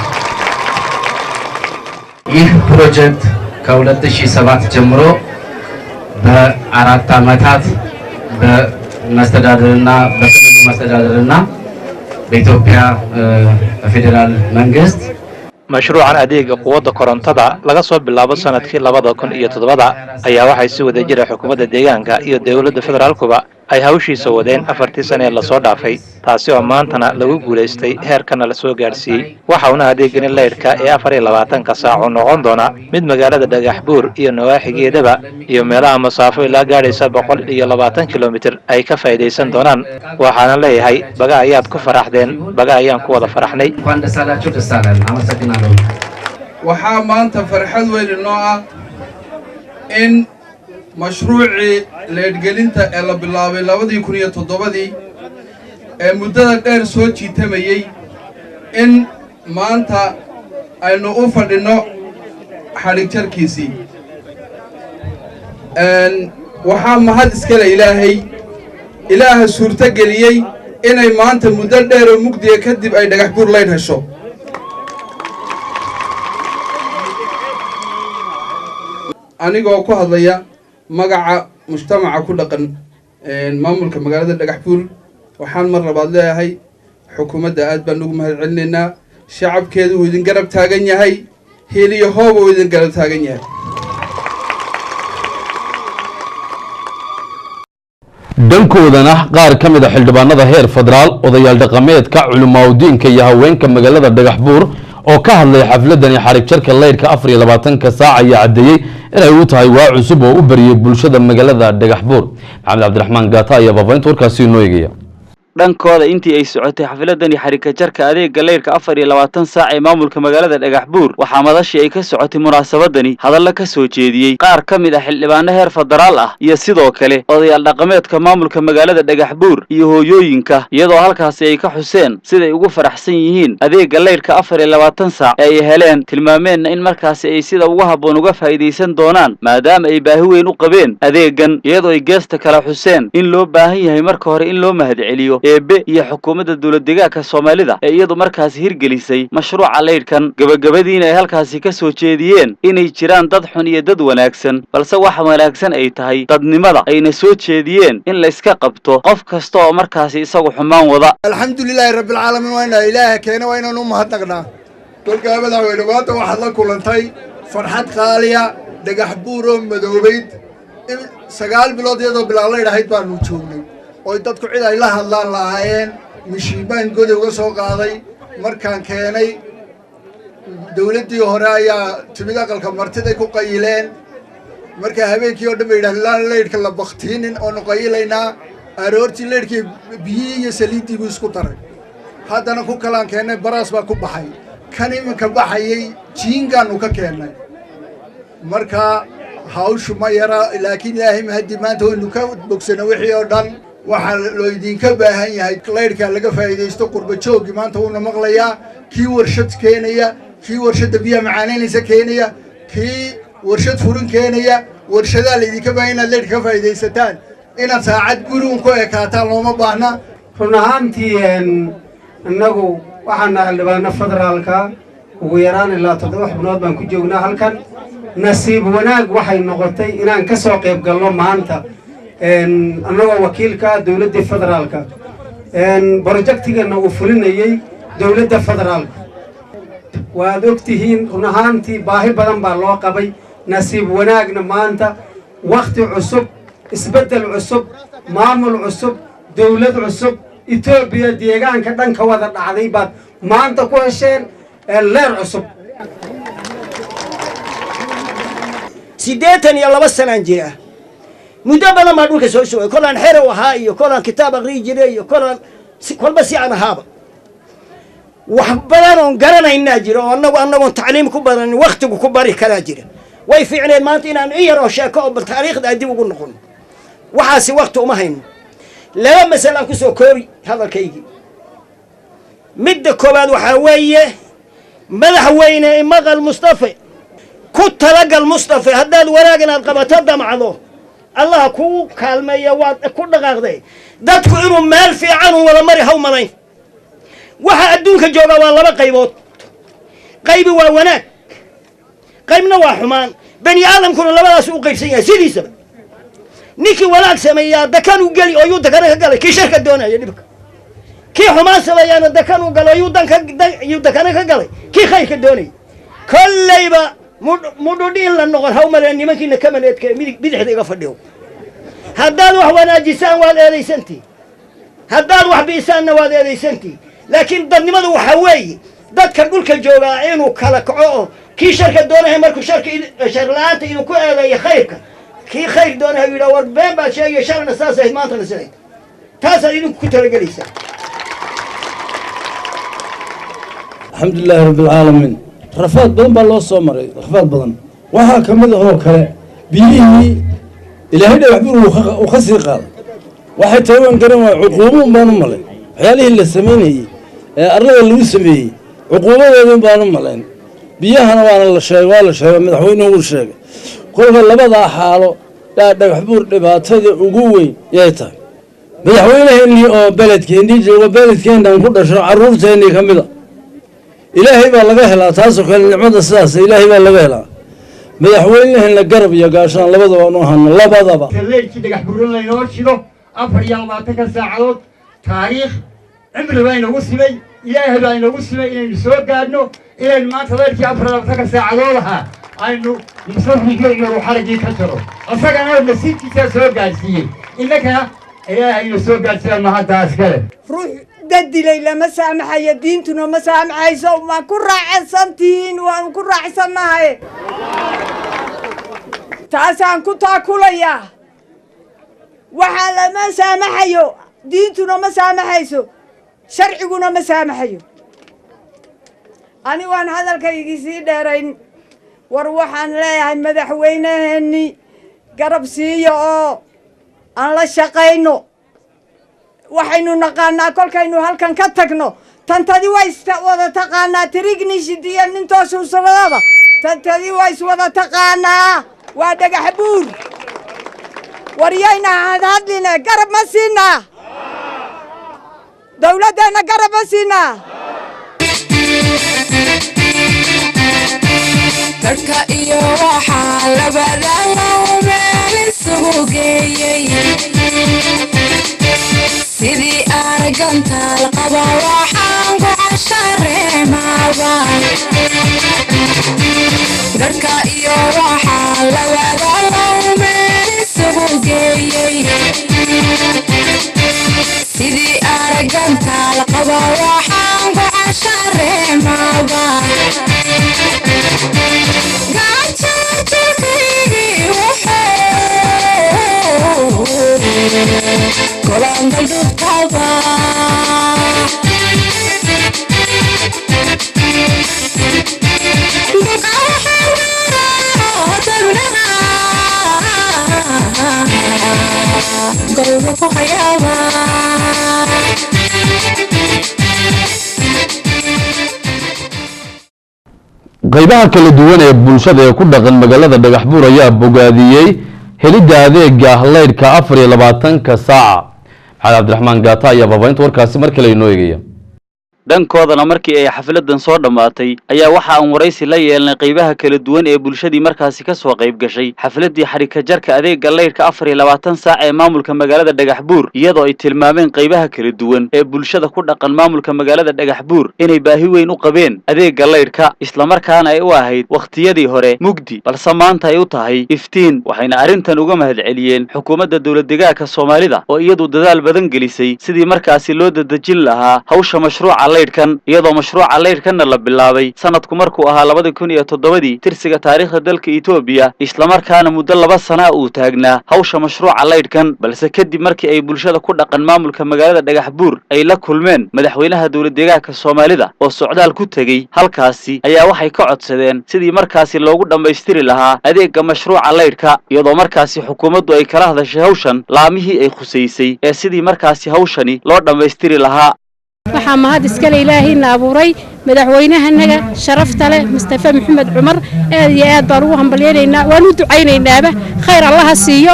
ይህ ፕሮጀክት ከ2007 ጀምሮ በ4 ዓመታት በመስተዳድርና በክልሉ መስተዳድርና በኢትዮጵያ ፌዴራል መንግስት Mashruucan adeega quwadda korontada laga soo bilaabo sanadkii 2007-da ayaa waxay si wada jira xukuumadda deegaanka iyo dowladda federaalkuba ay hawshiisa wadeen 4-tii sane ee lasoo dhaafay, taasi oo maantana lagu guulaystay heerkana la soo gaadhsiiyey. Waxauna adeegani laydhka ee 24-ka saac oo noqon doona mid magaalada Dhagaxbuur iyo nawaaxigeedaba iyo meelaha masaafo ilaa gaadhaysa 120 kilomitir ay ka faa'iidaysan doonaan. Waxaana leeyahay, baga ayaad ku faraxdeen, baga ayaan ku wada faraxnay. እንኳን ደስ አላችሁ። ደስ አለን። አመሰግናለሁ። Waxaa maanta farxad weyn inoo ah in mashruucii leedhgelinta ee la bilaabay 2007-dii ee muddada dheer soo jiitamayey in maanta aynu u fadhinno xadhig jarkiisii. Waxaa mahad iskale Ilaahay, Ilaaha suurto geliyey inay maanta muddo dheer oo mugdiya kadib ay Dhagax Buur laydh hesho. Anigoo ku hadlaya magaca mujtamaca ku dhaqan maamulka magaalada Dhagax Buur, waxaan mar labaad leeyahay xukuumadda aad baan ugu mahad celinaynaa. Shacabkeedu uu idin garab taagan yahay, hiil iyo hooba uu idin garab taagan yahay. Dhankoodana qaar ka mid a xildhibaanada heer federaal, odayaal dhaqameedka, culimaaudiinka iyo haweenka magaalada Dhagaxbuur oo ka hadlay xafladani xarig jarka leyrka 24-ka saac ayaa caddeeyey inay u tahay waa cusub oo u bariyey bulshada magaalada Dhagaxbuur. Maxamed Cabdiraxmaan Gaata ayaa faafahinta warkaasi inoo eegaya. Dhankooda, intii ay socotay xafladani xarika jarka adeega leyrka 24 saac ee maamulka magaalada Dhagaxbuur, waxaa madashii ay ka socotay munaasabadani hadallo ka soo jeediyey qaar ka mid ah xildhibaano heer federaal ah iyo sidoo kale odayaal dhaqameedka maamulka magaalada Dhagaxbuur iyo hooyooyinka, iyadoo halkaasi ay ka xuseen siday ugu faraxsan yihiin adeega leyrka 24 saac ee ay heleen, tilmaameenna in markaasi ay sida ugu habboon uga faa'iidaysan doonaan maadaama ay baahi weyn u qabeen adeegan, iyadoo ay geesta kala xuseen in loo baahan yahay marka hore in loo mahadceliyo Eebe iyo xukuumadda dowlad deegaanka Soomaalida ee iyadu markaasi hirgelisay mashruuca leydhkan. Gabagabadiina ay halkaasi ka soo jeediyeen inay jiraan dad xun iyo dad wanaagsan, balse waxa wanaagsan ay tahay dadnimada, ayna soo jeediyeen in layska qabto qof kasta oo markaasi isagu xumaan wada. Alxamdulilaahi rabbilcaalamiin, waa inaa Ilaaha keena, waa inaanu u mahadnaqnaa. Kolkaa madaxweyne, maanta waxaad la kulantay farxad qaaliya. Dhagax Buur oo madoobayd in 9 bilood iyadoo bilaalaydh ahayd baanu joognay, oy dadku cid ay la hadlaan lahaayeen. Mishiibaan godow ga soo qaaday markaan keenay, dawladdii hore ayaa timid, aqalka martiday ku qayileen. Markaa habeenkii oo dhan bay yidhahdeen laan laydhka la baktiinin oonu qayilaynaa. Aroortii laydhkii biyihii iyo saliiddii buu isku daray. Haddana ku kalaan keennay, baraas baa ku baxay. Kan iminka baxayay jiingaanu ka keennay. Marka hawshu ma yara, laakiin Ilaahay mahadii, maanta waynu ka bogsana wixii oo dhan. Waxaa loo idinka baahan yahay laydhkaa laga faa'iidaysto. Qurba jooggii maanta wuuna maqlayaa, kii warshad keenaya, kii warshadda biyaha macaanaynaysa keenaya, kii warshad furin keenaya. Warshadaa laydinka baahan inaad laydhka ka faa'iidaysataan, inaad saacad gurigun ku ekaataan looma baahna. Run ahaantii, innagu waxaan nahay xildhibaano federaalka, ugu yaraan ilaa 7 xubnood baan ku joognaa halkan. Nasiib wanaag waxay noqotay inaan ka soo qayb galno maanta annagoo wakiilka ah dowladdii federaalka, projectigana uu fulinayey dowladda federaalka. Waad og tihiin, run ahaantii baahi badan baa loo qabay. Nasiib wanaagna maanta wakhti cusub, isbeddel cusub, maamul cusub, dowlad cusub, Etoobiya deegaanka dhanka wada dhacday baad maanta ku hesheen leer cusub. 82 sanaan jira, muddo badan baan dhulka soo sugay. Kolaan xerow ahaa iyo kolaan kitaab aqriyi jiray iyo kolaan kolba si aan ahaaba, wax badan oon garanaynaa jira oo anagu annagoon tacliim ku baranin waktigu ku bari karaa jira. Way fiicneed maanta inaan in yar oo sheeko oo bal taariikhda aan dib ugu noqono. Waxaasi wakti uma hayno. Laba masale aan kusoo koobi hadalkaygii. Midda koowaad waxaa weeye, madaxweyne, imaqal Mustafe, ku talagal Mustafe, haddaad wanaag inaad qabato damcdo, Allaha kuu kaalmeeya, waad ku dhaqaaqday. Dadku inuu meel fiican uu wada mari haw malayn. Waxa adduunka jooga waa laba qaybood: qaybi waa wanaag, qaybna waa xumaan. Bani aadamkuna labadaas u qaybsan yahay sidiisaba. Ninkii wanaag sameeyaa dakan u geli oo yuu dakana ka galay kii sharka doonaya dhibka, kii xumaan sameeyaana dakan u galo yuu dan ka yuu dakana ka galay kii khayrka doonaya. Kollayba mudhudhi in la noqon haw maleen. Nimankiina kamaneedka ee midig bidixda iga fadhiyo, haddaad wax wanaajisaan waad eedaysantihi, haddaad wax biisaanna waad eedaysantihi. Laakiin dadnimadu waxaa weeye dadka dhulka joogaa inuu kala kaco, oo kii sharka doonahay markuu sharka shar la-aanta idinku eedeeyo khayrka, kii khayr doonahay u yidhaha war been baad sheegaya, shalana saas ahayd, maantana siday. Taasaad idinku ku talagelaysaa. Alxamdu lilaahi rabbi alcaalamiin. Rafaad badan baa loo soo maray, rafaad badan. Waxaa ka mid ahoo kale biyihii Ilaahay Dhagax Bur uu ka sii qaaday. Waxay tahay waan garan waay, cuquubo un baan u malayn. Waxyaalihii la samaynayey ee arlada lagu sameeyey cuquubadeedun baan u malayn. Biyahana waana la sheegay, waa la sheegay, madaxweynuhu wuu sheegay. Kolka labadaa xaalo yaa Dhagax Buur dhibaatada ugu weyn yay tahay. Madaxweynaheennii oo beledkeennii joogo, beledkeennan ku dhasho, carruurteennii ka mid a, Ilaahay baa laga helaa taasoo kale. Nicmada sidaas Ilaahay baa laga helaa. Madaxweynaheenna garab iyo gaashaan labadaba aanu ahano, labadaba. Leyrkii Dhagax Buuran laynoo shido 24-ka saacadood, taariikh cimri baa inagu simay, Ilaahay baa inagu simay inaynu soo gaadhno, inaynu maanta leyrkii 24-ka saacadood ahaa aynu musafrigii uu xaraggii ka jaro. Isagana nasiibkiisaa soo gaadhsiiyey, innakana Ilaahay ina soo gaadhsiiya mahadda iskale. Ruux dad dilay lama saamaxayo, diintuna ma saamaxayso. Waan ku raacsantihiin, waan ku raacsannahay, taasaan ku taakulayaa. Waxaa lama saamaxayo. Diintuna ma saamaxayso, sharciguna ma saamaxayo. Ani waan hadalkaygii sii dheerayn. War waxaan leeyahay, madaxweynaheenni garab siiya oo aan la shaqayno. Waxaynu naqaanaa kolkaynu halkan ka tagno, tantadi waa is wada taqaanaa, tirignishidiyo nintoosuusaladaba tantadi waa iswada taqaanaa, waa Dhagax Buur. Waryayna hadhadline, garab ma siinaa dawladdeenna? Garab ma siinaa? Dadka iyo waxaa labada low meel isugu geeyey, sidii aragantaal qaba waxaan ku cashareemaaba. Dadka iyo waxaa labada low meel isugu geeyey, sidii aragantaal qaba waxaan ku cashareemaaba. Gaajajirkaygii wuxuu golandaldhubtaba. Duqa waxaan tabnaha golba ku hayaaba. Qaybaha kala duwan ee bulshada ee ku dhaqan magaalada Dhagaxbuur ayaa bogaadiyey helidda adeega leydhka 24-ka saaca. Maxamed Cabdiraxmaan Gaata ayaa faafahinta warkaasi mar kale inoo eegaya. Dhankoodana markii ay xafladan soo dhammaatay ayaa waxa aan waraysi la yeelnay qaybaha kala duwan ee bulshadii markaasi ka soo qayb gashay xafladii xadhigka jarka adeega leydhka 24 saac ee maamulka magaalada Dhagaxbuur, iyadoo ay tilmaameen qaybaha kala duwan ee bulshada ku dhaqan maamulka magaalada Dhagaxbuur inay baahi weyn u qabeen adeega leydhka, islamarkaana ay u ahayd wakhtiyadii hore mugdi, balse maanta ay u tahay iftiin. Waxayna arrintan uga mahadceliyeen xukuumadda dowlad deegaanka Soomaalida oo iyadu dadaal badan gelisay sidii markaasi loo dadejin lahaa hawsha mashruuca leydhkan, iyadoo mashruuca leydhkanna la bilaabay sanadku markuu ahaa 2007-dii tirsiga taariikhda dalka Itoobiya, islamarkaana muddo 2 sana uu taagnaa hawsha mashruuca leydhkan. Balse kadib markii ay bulshada ku dhaqan maamulka magaalada Dhagaxbuur ay la kulmeen madaxweynaha dowlad deegaanka Soomaalida oo socdaal ku tegey halkaasi, ayaa waxay ka codsadeen sidii markaasi loogu dhammaystiri lahaa adeega mashruuca leydhka, iyadoo markaasi xukuumaddu ay kala hadashay hawshan laamihii ay khusaysay ee sidii markaasi hawshani loo dhammaystiri lahaa. Waxaa mahad iskale Ilaahayna abuuray, madaxweynahanaga sharafta leh Mustafa Maxamed Cumar. Aad iyo aad baan ugu hambalyaynaynaa, waan u ducaynaynaba, khayr Allaha siiyo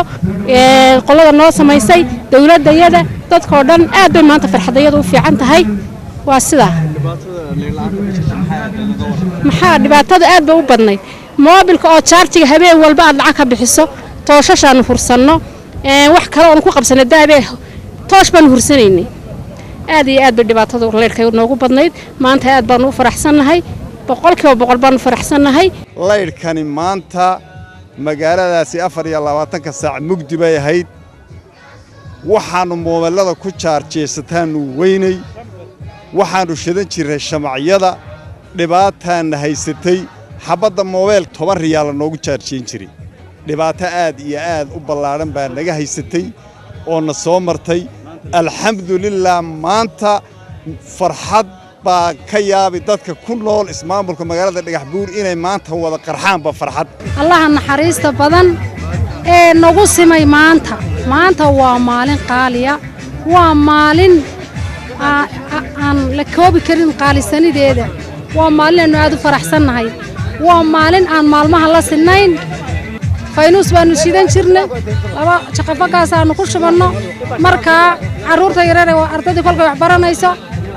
qolada noo samaysay, dowladdayada, dadkoo dhan. Aad bay maanta farxadayadu u fiican tahay. Waa sidaa. Maxaa dhibaatada aad bay u badnayd, moobilka oo jaarjiga habeen walba aad lacag ka bixiso, tooshashaanu hursanno, wax kale oonu ku qabsanno daabee, toosh baanu hursanaynay. Aad iyo aad bay dhibaatada leyrhka noogu badnayd. Maanta aad baanu u faraxsannahay, 100% baanu faraxsannahay. Laydhkani maanta magaaladaasi 24-ka saac mugdi bay ahayd. Waxaannu moobellada ku jaarjeesataannu weynay, waxaannu shidan jirray shamacyada, dhibaataanna haysatay. Xabbadda moobeel 10 riyaala noogu jaarjeen jiray. Dhibaato aad iyo aad u ballaadhan baa naga haysatay oo na soo martay. Alxamdulilah, maanta farxad baa ka yaabi dadka ku nool ismaamulka magaalada Dhagaxbuur inay maanta wada qarxaanba farxad. Allaha naxariista badan ee nagu simay maanta. Maanta waa maalin qaaliya, waa maalin aan la koobi karin qaalisanideeda. Waa maalin aanu aad u faraxsannahay, waa maalin aan maalmaha la sinnayn. Faynuus baanu shidan jirnay, laba jaqafagaas aanu ku shubanno. Markaa carruurta yareer ee ardaydii kolkay wax baranayso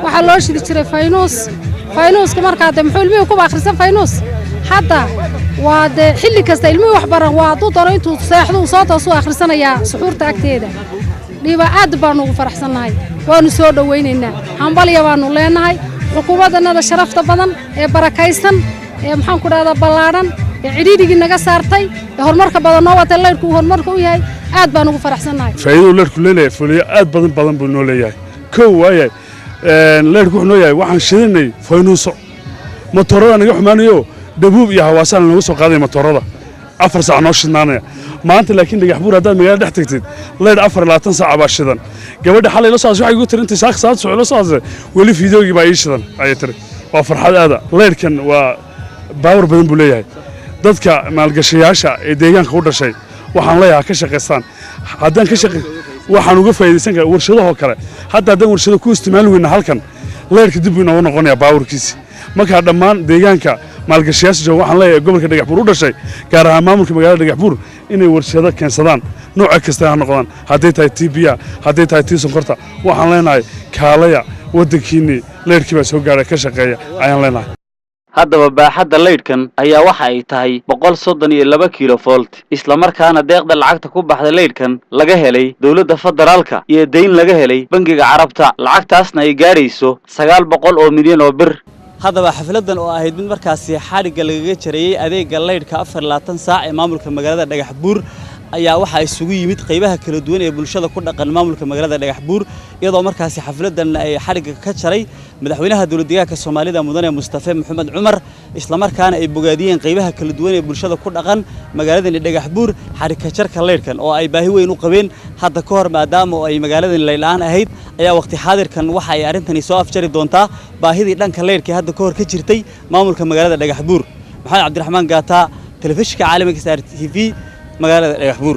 waxaa loo shidi jiray faynuus. Faynuuska markaa dee muxuu ilmihii kuba akhrisan faynuus? Hadda waa dee xilli kasta ilmihii wax baran, waa hadduu doono intuu seexdo uu soo toosuu akhrisanayaa suxuurta agteeda dhiba. Aad baanu ugu faraxsannahay, waanu soo dhowaynaynaa, hambalya baanu leenahay xukuumaddannada sharafta badan ee barakaysan ee maxaan ku dhahdaa ballaadhan ee cidhiidhigii naga saartay ee horumarka badan noo watay, laydhku uu horumarka u yahay. Aad baan ugu faraxsannahay. Faa'iidadu leyrku leeyahay fuliyo aad badan badan buu noo leeyahay. Kow waayahay, leyrku wuxuu noo yahay, waxaan shidanay faynuuso, matoorada naga xumaanayo, dhabuub iyo hawaasaan nooga soo qaaday matoorada. 4 saac noo shidnaanaya maanta. Laakiin Dhagaxbuur haddaad magaalada dhex tagtid, leydh 24 saac baa shidan. Gabadha xalay la soo waxay igu tiri, intay saaka saad soo la soo hadlay, weli fiidoogii baa ii shidan ayay tiri. Waa farxad aada. Leydhkan waa power badan buu leeyahay. Dadka maalgashayaasha ee deegaanka u dhashay waxaan leeyahay ka shaqaystaan. Haddaan ka shaqe waxaan uga faa'iidaysan karaa warshadahoo kale. Hadda haddaan warshado ku isticmaali weyna halkan, leyrka dib buu inoogu noqonayaa powerkiisi. Markaa dhammaan deegaanka maalgashayaasha jooga waxaan leeyahay, gobolka Dhagaxbuur u dhashay, gaar ahaan maamulka magaalada Dhagaxbuur, inay warshado keensadaan, nooca kasta ha noqdaan, hadday tahay tii biyaha, hadday tahay tii sonkorta. Waxaan leenahay kaalaya, waddankiinnii leyrkii baa soo gaadhay, ka shaqeeya ayaan leenahay. Haddaba baaxadda laydhkan ayaa waxa ay tahay 132 kilovolt, islamarkaana deeqda lacagta ku baxda laydhkan laga helay dowladda federaalka iyo deyn laga helay Bangiga Carabta, lacagtaasna ay gaadhayso 900 oo milyan oo bir. Haddaba xafladan oo ahayd mid markaasi xadhigga lagaga jarayey adeegga laydhka 24 saac ee maamulka magaalada Dhagaxbuur ayaa waxaa isugu yimid qaybaha kala duwan ee bulshada ku dhaqan maamulka magaalada Dhagaxbuur, iyadoo markaasi xafladan ay xadhigga ka jaray madaxweynaha dowlad deegaanka Soomaalida, Mudane Mustafe Maxamed Cumar, islamarkaana ay bogaadiyeen qaybaha kala duwan ee bulshada ku dhaqan magaaladani Dhagaxbuur xadhigka jarka laydhkan oo ay baahi weyn u qabeen hadda ka hor, maadaama oo ay magaaladani laydh-la'aan ahayd. Ayaa waqti xaadirkan waxa ay arrintani soo afjari doontaa baahidii dhanka laydhka ee hadda ka hor ka jirtay maamulka magaalada Dhagaxbuur. Maxamed Cabdiraxmaan Gaata, Telefishinka Caalamiga Star TV, magaalada Dhagaxbuur.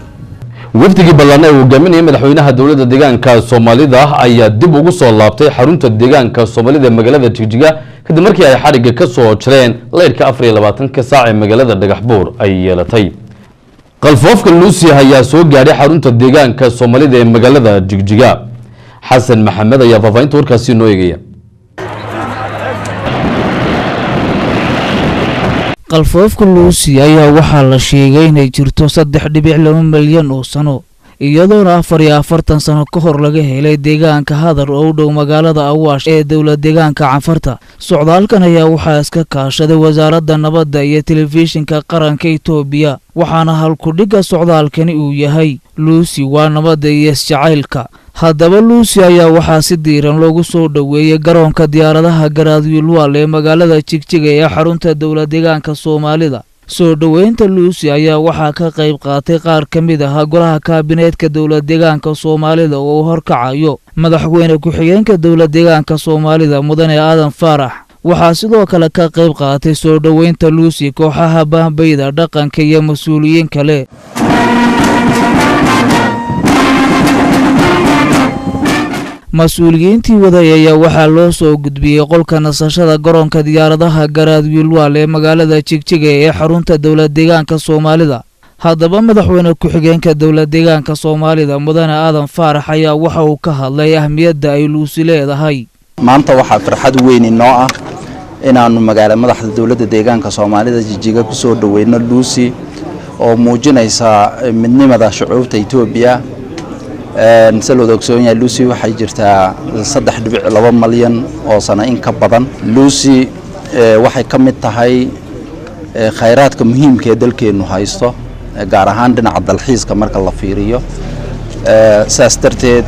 Wafdigii ballan ee uu hogaaminayay madaxweynaha dowladda deegaanka Soomaalida ayaa dib ugu soo laabtay xarunta deegaanka Soomaalida ee magaalada Jigjiga, kadib markii ay xadhigga ka soo jareen leyrka 24-ka saac ee magaalada Dhagaxbuur ay yeelatay. Qalfoofka Luusi ayaa soo gaadhay xarunta deegaanka Soomaalida ee magaalada Jigjiga. Xasan Maxamed ayaa faahfaahinta warkaasi noo eegaya. Qalfoofka Luusi ayaa waxaa la sheegay inay jirto 3.2 milyan oo sano, iyadoona 44 sano ka hor laga helay deegaanka Hadar oo u dhow magaalada Awaash ee dowlad deegaanka Canfarta. Socdaalkan ayaa waxaa iska kaashaday Wasaaradda Nabadda iyo Telefishinka Qaranka Itoobiya, waxaana halkudhigga socdaalkani uu yahay "Luusi waa nabadda iyo isjacaylka". Haddaba Luusi ayaa waxaa si diiran loogu soo dhoweeyey garoonka diyaaradaha Garaadwiilwaal ee magaalada Jigjiga ee xarunta dowlad deegaanka Soomaalida. Soo dhoweynta Luusi ayaa waxaa ka qayb qaatay qaar ka mid ah golaha kaabineedka dowlad deegaanka Soomaalida oo uu horkacayo madaxweyne ku-xigeenka dowlad deegaanka Soomaalida, Mudane Aadan Faarax. Waxaa sidoo kale ka qayb qaatay soo dhoweynta Luusi kooxaha baambayda dhaqanka iyo mas-uuliyiin kale. Mas-uuliyiintii waday ayaa waxaa loo soo gudbiyey qolka nasashada garoonka diyaaradaha Garaadwiilwaal ee magaalada Jigjiga ee xarunta dowlad deegaanka Soomaalida. Haddaba madaxweyne ku-xigeenka dowlad deegaanka Soomaalida, Mudane Aadan Faarax, ayaa waxa uu ka hadlay ahmiyadda ay Luusi leedahay. Maanta waxaa farxad weyn inoo ah inaannu magaala madaxda dowladda deegaanka Soomaalida Jijiga ku soo dhoweyno Luusi oo muujinaysa midnimada shucuubta Etoobiya. Se looda ogsoon yahay, Luusi waxay jirtaa 3.2 malyan oo sano in ka badan. Luusi waxay ka mid tahay khayraadka muhiimka ee dalkeennu haysto, gaar ahaan dhinaca dalxiiska marka la fiiriyo. Saas darteed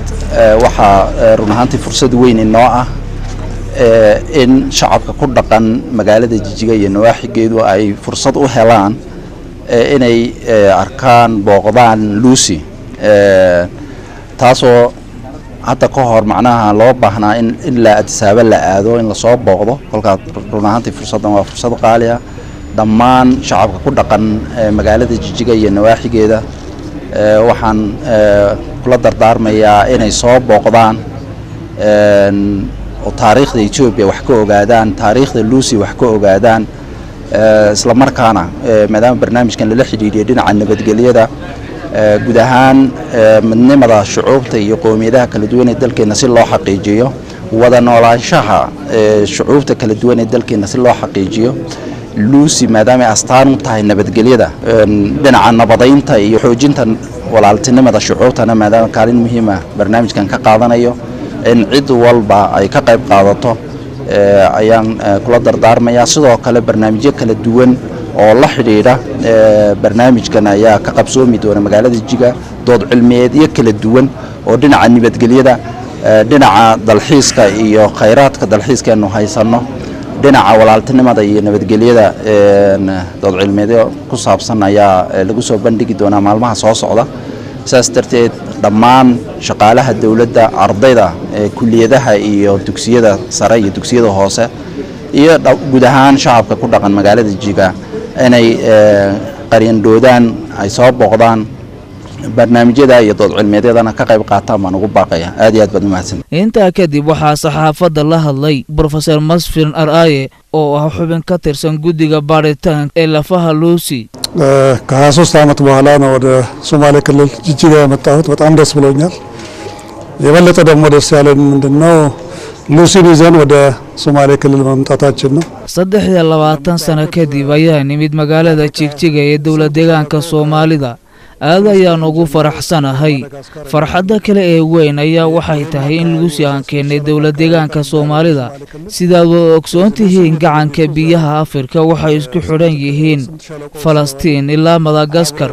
waxaa run ahaantii fursad weyn inoo ah in shacabka ku dhaqan magaalada Jijiga iyo nawaaxigeedu ay fursad u helaan inay arkaan, booqdaan Luusi, taasoo hadda ka hor macnaha loo baahnaa in ilaa Adisaaba la aado in lasoo booqdo. Kolkaa run ahaantii fursaddan waa fursad qaali ah. Dhammaan shacabka ku dhaqan magaalada Jijiga iyo nawaaxigeeda waxaan kula dardaarmayaa inay soo booqdaan oo taariikhda Etoobiya wax ka ogaadaan, taariikhda Luusi wax ka ogaadaan, isla markaana maadaama barnaamijkan lala xidhiidhiyo dhinaca nabadgelyada guud ahaan, midnimada shucuubta iyo qowmiyadaha kala duwan ee dalkeenna si loo xaqiijiyo, wada noolaanshaha shucuubta kala duwan ee dalkeenna si loo xaqiijiyo, Luusi maadaamay astaan u tahay nabadgelyada, dhinaca nabadaynta iyo xoojinta walaaltinimada shucuubtana maadaama kaalin muhiima barnaamijkan ka qaadanayo, in cid walba ay ka qayb qaadato ayaan kula dardaarmayaa. Sidoo kale barnaamijyo kala duwan oo la xidhiidha barnaamijkan ayaa ka qabsoomi doona magaalada Jiga, dood cilmiyeedyo kala duwan oo dhinaca nabadgelyada, dhinaca dalxiiska iyo khayraadka dalxiiskaenu haysanno. Dhinaca walaaltinimada iyo nabadgelyada dood cilmeedyo ku saabsan ayaa lagu soo bandhigi doonaa maalmaha soo socda. Saas darteed dhammaan shaqaalaha dowladda, ardayda kuliyadaha iyo dugsiyada sare iyo dugsiyada hoose iyo guud ahaan shacabka ku dhaqan magaalada Jijiga inay qaryandhoodaan, ay soo booqdaan barnaamijyada iyo dood cilmeedyadana ka qayb qaataan baan ugu baaqaya. Aad iyo aad baad umahadsan. Intaa kadib waxaa saxaafadda la hadlay Brofesor Masfin Araaye oo ah xubin ka tirsan guddiga baadhitaanka ee lafaha Lucy. ከ23 ዓመት በኋላ ነው ወደ ሶማሌ ክልል ጅጅጋ የመጣሁት። በጣም ደስ ብሎኛል። የበለጠ ደግሞ ደስ ያለን ምንድነው ሉሲን ይዘን ወደ ሶማሌ ክልል መምጣታችን ነው። 23 sano kadib ayaa nimid magaalada Jigjiga ee dowlad deegaanka Soomaalida. Aad ayaan ugu faraxsanahay. Farxadda kale ee weyn ayaa waxay tahay in Lucy aan keennay dowlad deegaanka Soomaalida. Sidaad wada ogsoon tihiin, gacanka biyaha Afrika waxay isku xidhan yihiin Falastiin ilaa Madagaskar,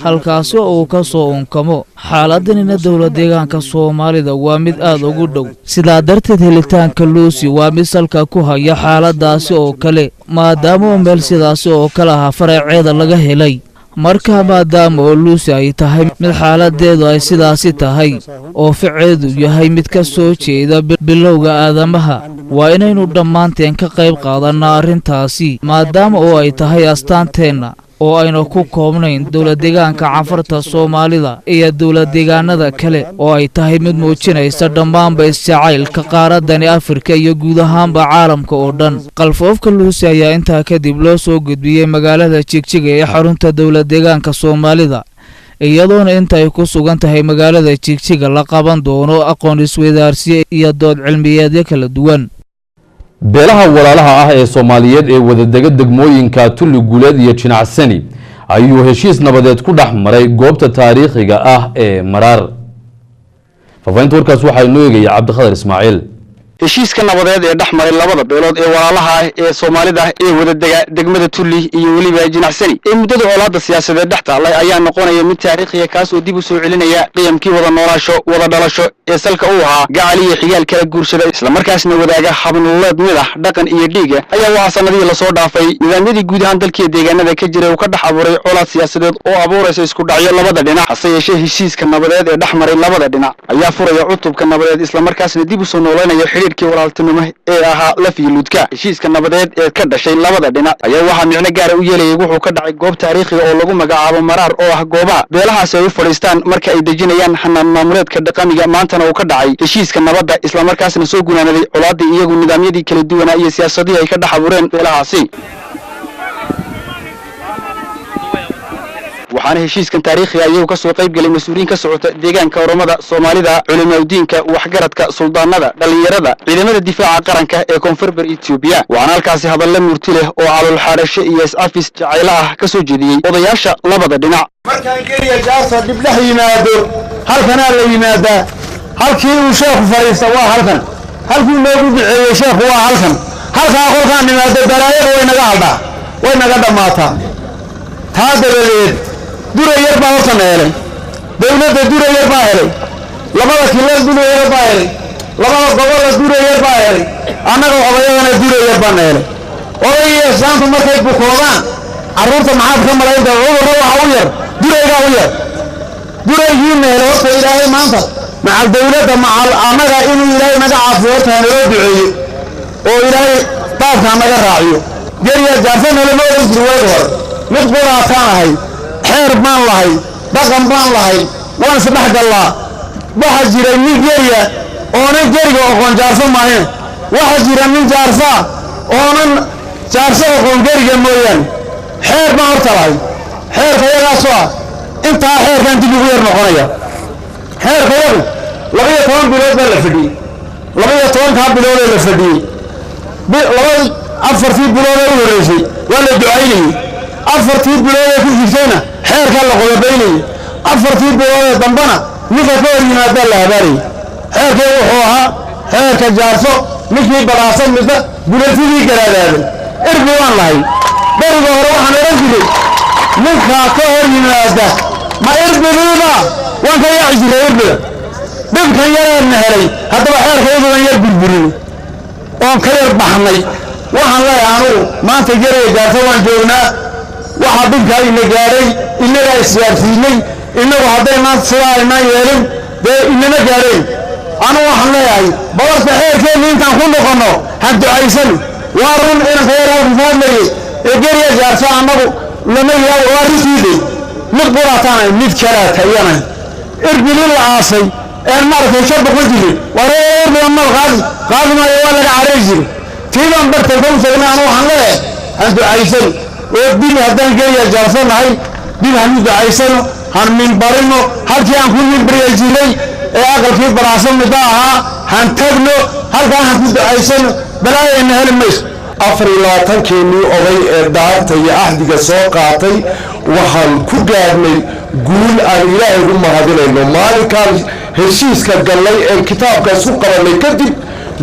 halkaasi oo uu ka soo unkamo. Xaaladanina dowlad deegaanka Soomaalida waa mid aad ugu dhow. Sidaa darteed helitaanka Lucy waa mid salka ku haya xaaladaasi oo kale, maadaama oo meel sidaasi oo kale ah faraceeda laga helay. Marka maadaama oo Lucy ay tahay mid xaaladeedu ay sidaasi tahay oo ficeedu yahay mid ka soo jeeda bilowga aadamaha, waa inaynu dhammaanteen ka qayb qaadanaa arrintaasi, maadaama oo ay tahay astaanteenna oo ayna ku koobnayn dowlad deegaanka Canfarta Soomaalida iyo dowlad deegaanada kale, oo ay tahay mid muujinaysa dhammaanba isjacaylka qaaradani Afrika iyo guud ahaanba caalamka oo dhan. Qalfoofka Lucy ayaa intaa kadib loo soo gudbiyey magaalada Jigjiga ee xarunta dowlad deegaanka Soomaalida, iyadoona inta ay ku sugan tahay magaalada Jigjiga la qaban doono aqoon isweydaarsiye iyo dood cilmiyeedyo kala duwan. Beelaha walaalaha ah ee Soomaaliyeed ee wadadega degmooyinka Tulli Guuleed iyo Jinacsani ayuu heshiis nabadeed ku dhex maray goobta taariikhiga ah ee Maraar. Faafahinta warkaas waxaa inoo eegaya Cabdikhadar Ismaaciil. Heshiiska nabadeed ee dhex maray labada beelood ee walaalaha ah ee Soomaalida ee wadadega degmada Tulli iyo weliba Jinacsani ee muddada colaadda siyaasadeed dhex taallay ayaa noqonaya mid taariikhiya, kaas oo dib u soo celinaya qiyamkii wada noolaasho, wada dhalasho ee salka u ahaa gacal iyo xigaal kala guursada, islamarkaasna wadaaga habnololeed mid ah, dhaqan iyo dhiiga. Ayaa waxaa sanadihii lasoo dhaafay nidaamyadii guud ahaan dalkiiyo deegaanada ka jiray uu ka dhex abuuray colaad siyaasadeed oo abuuraysa isku dhacyo labada dhinac. Hase yeeshee heshiiska nabadeed ee dhex maray labada dhinac ayaa furaya cutubka nabadeed, islamarkaasna dib u soo nooleynaya xidhiidhkii walaaltinimo ee ahaa laf iyo ludka. Heshiiska nabadeed ee ka dhashay labada dhinac ayaa waxaa micno gaara u yeelayay wuxuu ka dhacay goob taariikhiga oo lagu magacaabo Maraar, oo ah goobaha beelahaasi ay u fadhiistaan marka ay dejinayaan xanaan maamuleedka dhaqamiga. Maantana uu ka dhacay heshiiska nabadda, islamarkaasna soo gunaanaday colaadii iyagu nidaamyadii kala duwanaa iyo siyaasadihii ay ka dhex abuureen beelahaasi. Waxaana heshiiskan taariikhiga iyagu ka soo qayb galay mas-uuliyiin ka socota deegaanka Oromada, Soomaalida, culimaudiinka, waxgaradka, suldaanada, dhallinyarada, ciidamada difaaca qaranka ee Koonfurber Etoobiya. Waxaana halkaasi hadalla murti leh oo calool xaadhasho iyo is-afis jacaylo ah ka soo jeediyey odayaasha labada dhinac. Markaan geliya jaarta dhib dhex yimaado, halkanaa la yimaadaa. Halkii uu sheekhu fadhiista waa halkan, halkii noogu duceeyey sheekhu waa halkan. Halkaa kolkaan nimaado balaayada way naga hadhaa, way naga dhammaataa. Taa dabadeed dura yar baa hortana helay, dowladda dura yar baa helay, labada kilal dura yar baa helay, labada gobolla dura yar baa helay, annaga odayadana dura yar baana helay. Oday iyo islaantu markay bukoodaan carruurta maxaad ka malaynta? Cudurra waxa u yar duraygaa u yar. Duraygiina helay horta Ilaahay maanta macal dowladda macal annaga inuu Ilaahay naga caafiyo horta hanaloo duceeyo oo Ilaahay daafkaa naga raaciyo. Geriya jaarsa nalama odhan jiri waagi hore. Mid quraataan ahay, xeer baan lahay, dhaqan baan lahay, waan isdhex gallaa. Waxaa jira nin geriya oonan geriga oqoon jaarso maahayn, waxaa jira nin jaarsaa oonan jaarso oqoon geriga mooyaane. Xeer baan horta lahay, xeerka yagaasoo ah intaa xeerkan dib ugu yar noqonaya. Xeerka yagu 12 bilood baa la fadhiyey. 12-kaa biloodee la fadhiyey, laba afartii biloodee u horreysay waa la ducaynayey, afartii biloodee ku xigtayna xeerkaa la qodobaynayey, afartii biloodee dambana ninka ka hor yimaadaa la habaarayey. Xeerkee wuxuu ahaa xeerka jaarso ninkii badaasan mise gulatidii garaadaaday. Erbi waan lahay. Beriga hore waxaan odhan jiray ninkaa ka hor yimaada ma erbigiiba waan ka yaaci jiray erbiga. Dhibkan yareedna helay haddaba xeerkayduban yar burburinay oon ka yar baxnay. Waxaan leeyahay anugu maanta Geriga Jaarso waan joognaa. Waxaa dhibkaa ina gaadhay innagaa isgaarsiinay. Innagu hadday maanta sidaa aynaan yeelin, dee inama gaadhayn. Anugu waxaan leeyahay babarta xeerkeenna intaan ku noqonno ha ducaysan. Waa run inanka yar halka ka hadlayay ee Geriga Jaarso annagu lama yaabo, waa runtiiday. Mid quraataanay, mid kalaa tayanay, irbili la aasay een maaragtay ka boqon jiray. Waree, mal qaadi qaadi maayo, waa laga carari jiray. Tiibaan bartay ka tagnay. Anu waxaan leeyahay han ducaysan oo dib haddaan Geriga Jaarso nahay, dib hanu ducaysano, han minbarino halkii aan ku minbariya jiray ee aqalkii baraasan midda ahaa. Han tagno halkaan, han ku ducaysano, balaayayna heli mayso. 24-keenii oday ee dhaarta iyo axdiga soo qaatay waxaan ku gaadhnay guul aan Ilaahay ugu mahadinayno. Maalinkaan heshiiska gallay ee kitaabka isku qabannay kadib,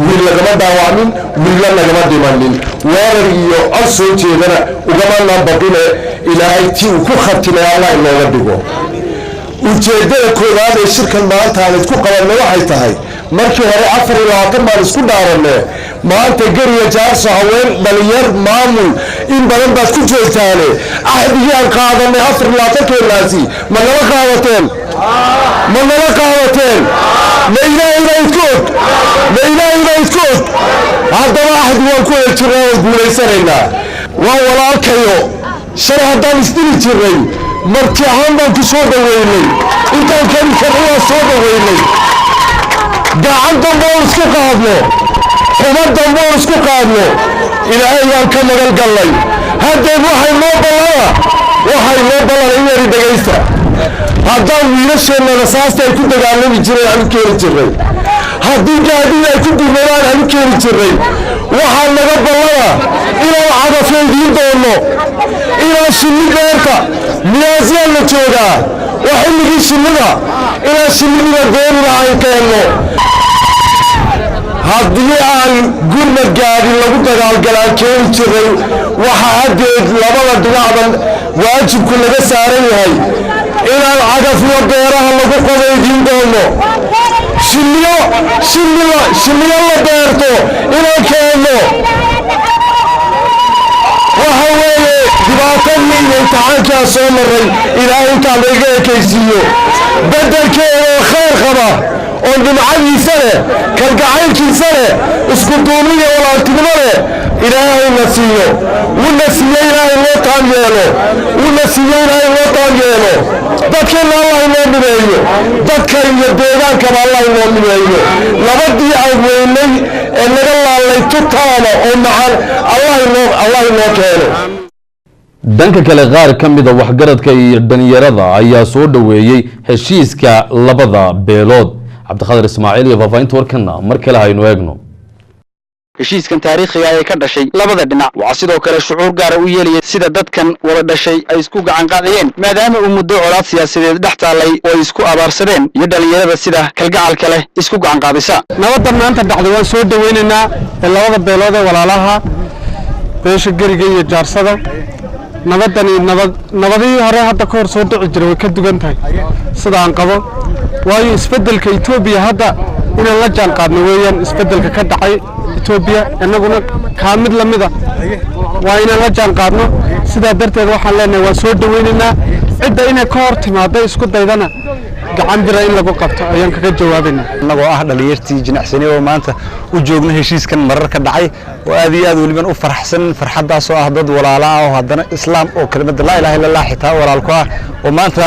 wiil lagama dhaawacmin, wiilla lagama dhimanin, weerar iyo cod soo jeedana ugamanaan baqine. Ilaahay tii uu ku khatimay Allah inooga dhigo. Ujeeddada koowaad ee shirkan maanta aan isku qabanay waxay tahay, markii hore 24 baan isku dhaaranne, maanta Geriga Jaarso haween, dhalinyar, maamul in badan baad ku joogtaane, axdigii aan qaadanay 24-keenaasi ma nala qaadateen? Ma nala qaadateen? Ma Ilaahay baa idku og? Ma Ilaahay baa idku og? Haddaba axdi waan ku hel jirnaa, waan guulaysanaynaa. Waa walaalkayo, shalay haddaan isdili jirnay, marti ahaan baan ku soo dhaweynay, intaan kani karna waan soo dhaweynay. Gacan dambe oon isku qaadno, xumo dambe oon isku qaadno, Ilaahay waan ka magan gallay. Haddeed waxay noo ballana, waxay noo ballana in yari dhegaysta. Haddaan wiilasheenna rasaasta ay ku dagaalami jireen aan u keeni jirnay, haddii gaadiid ay ku gurmadaan aan u keeni jirnay, waxaa naga ballana inaan cagafyo idiin doonno, inaan shinni beerta miyaasyaa la joogaa, waa xilligii shinnida, inaan shinnidina goonina aan keenno. Haddii aan gurmad gaadhin lagu dagaalgalaan keeni jiray, waxaa haddeed labada dhinacban waajibku laga saaran yahay inaan cagafyo beeraha lagu qodo idiin doono, shinniyo shinnila shinniyo la beerto inaan keenno. Waxa weeye dhibaatadii iyo imtixaankaa soo maray Ilaahay intaa layga ekaysiiyo, beddelkeeda oo khayr qaba oo dhimcadiisa leh, kalgacaylkiisa leh, isku duumiya walaaltinimo leh Ilaahayna siiyo. Wuna siiye, Ilaahay loo taan yeelo. Wuna siiye, Ilaahay loo taan yeelo. Dadkeenna Allah inoo mideeyo, dadka iyo deegaankaba Allah inoo mideeyo. Nabadii aan weynay ee naga laalay tutaana oo macaan Allah inoo keeno. Dhanka kale, qaar ka mida waxgaradka iyo dhalinyarada ayaa soo dhoweeyey heshiiska labada beelood. Cabdiqaadir Ismaaciil iyo faahfaahinta warkana mar kale haynu eegno. Heshiiskan taariikhiga ee ka dhashay labada dhinac waxaa sidoo kale shucuur gaara u yeelaya sida dadkan wada dhashay ay isku gacan qaadayeen, maadaama uu muddo colaad siyaasadeed dhex taallay oo ay isku abaarsadeen, iyo dhallinyarada sida kalgacalka leh isku gacan qaadaysa. Nabadda maanta dhacday waan soo dhoweynaynaa ee labada beelood ee walaalaha, beesha Geriga iyo Jaarsada. Nabadani nabad nabadihii hore hadda ka hor soo dhici jiray way ka dugan tahay sida aan qabo, waayo isbeddelka Etoobiya hadda inaan la jaan qaadno weeyaan. Isbeddelka ka dhacay Etoobiya innaguna kaa mid la mida waa inaan la jaan qaadno. Sidaa darteed waxaan leenahay waan soo dhoweynaynaa. Cidda inay ka hor timaaddo isku daydana, gacan bira in lagu qabto ayaan kaga jawaabaynaa. Annagoo ah dhalinyartii jinacsani oo maanta u joogna heshiiskan marar ka dhacay oo aad iyo aad weliban u farxsan, farxaddaasoo ah dad walaala ah oo haddana islaam oo kelimada laa ilaaha illa Allah xitaa walaal ku ah, oo maanta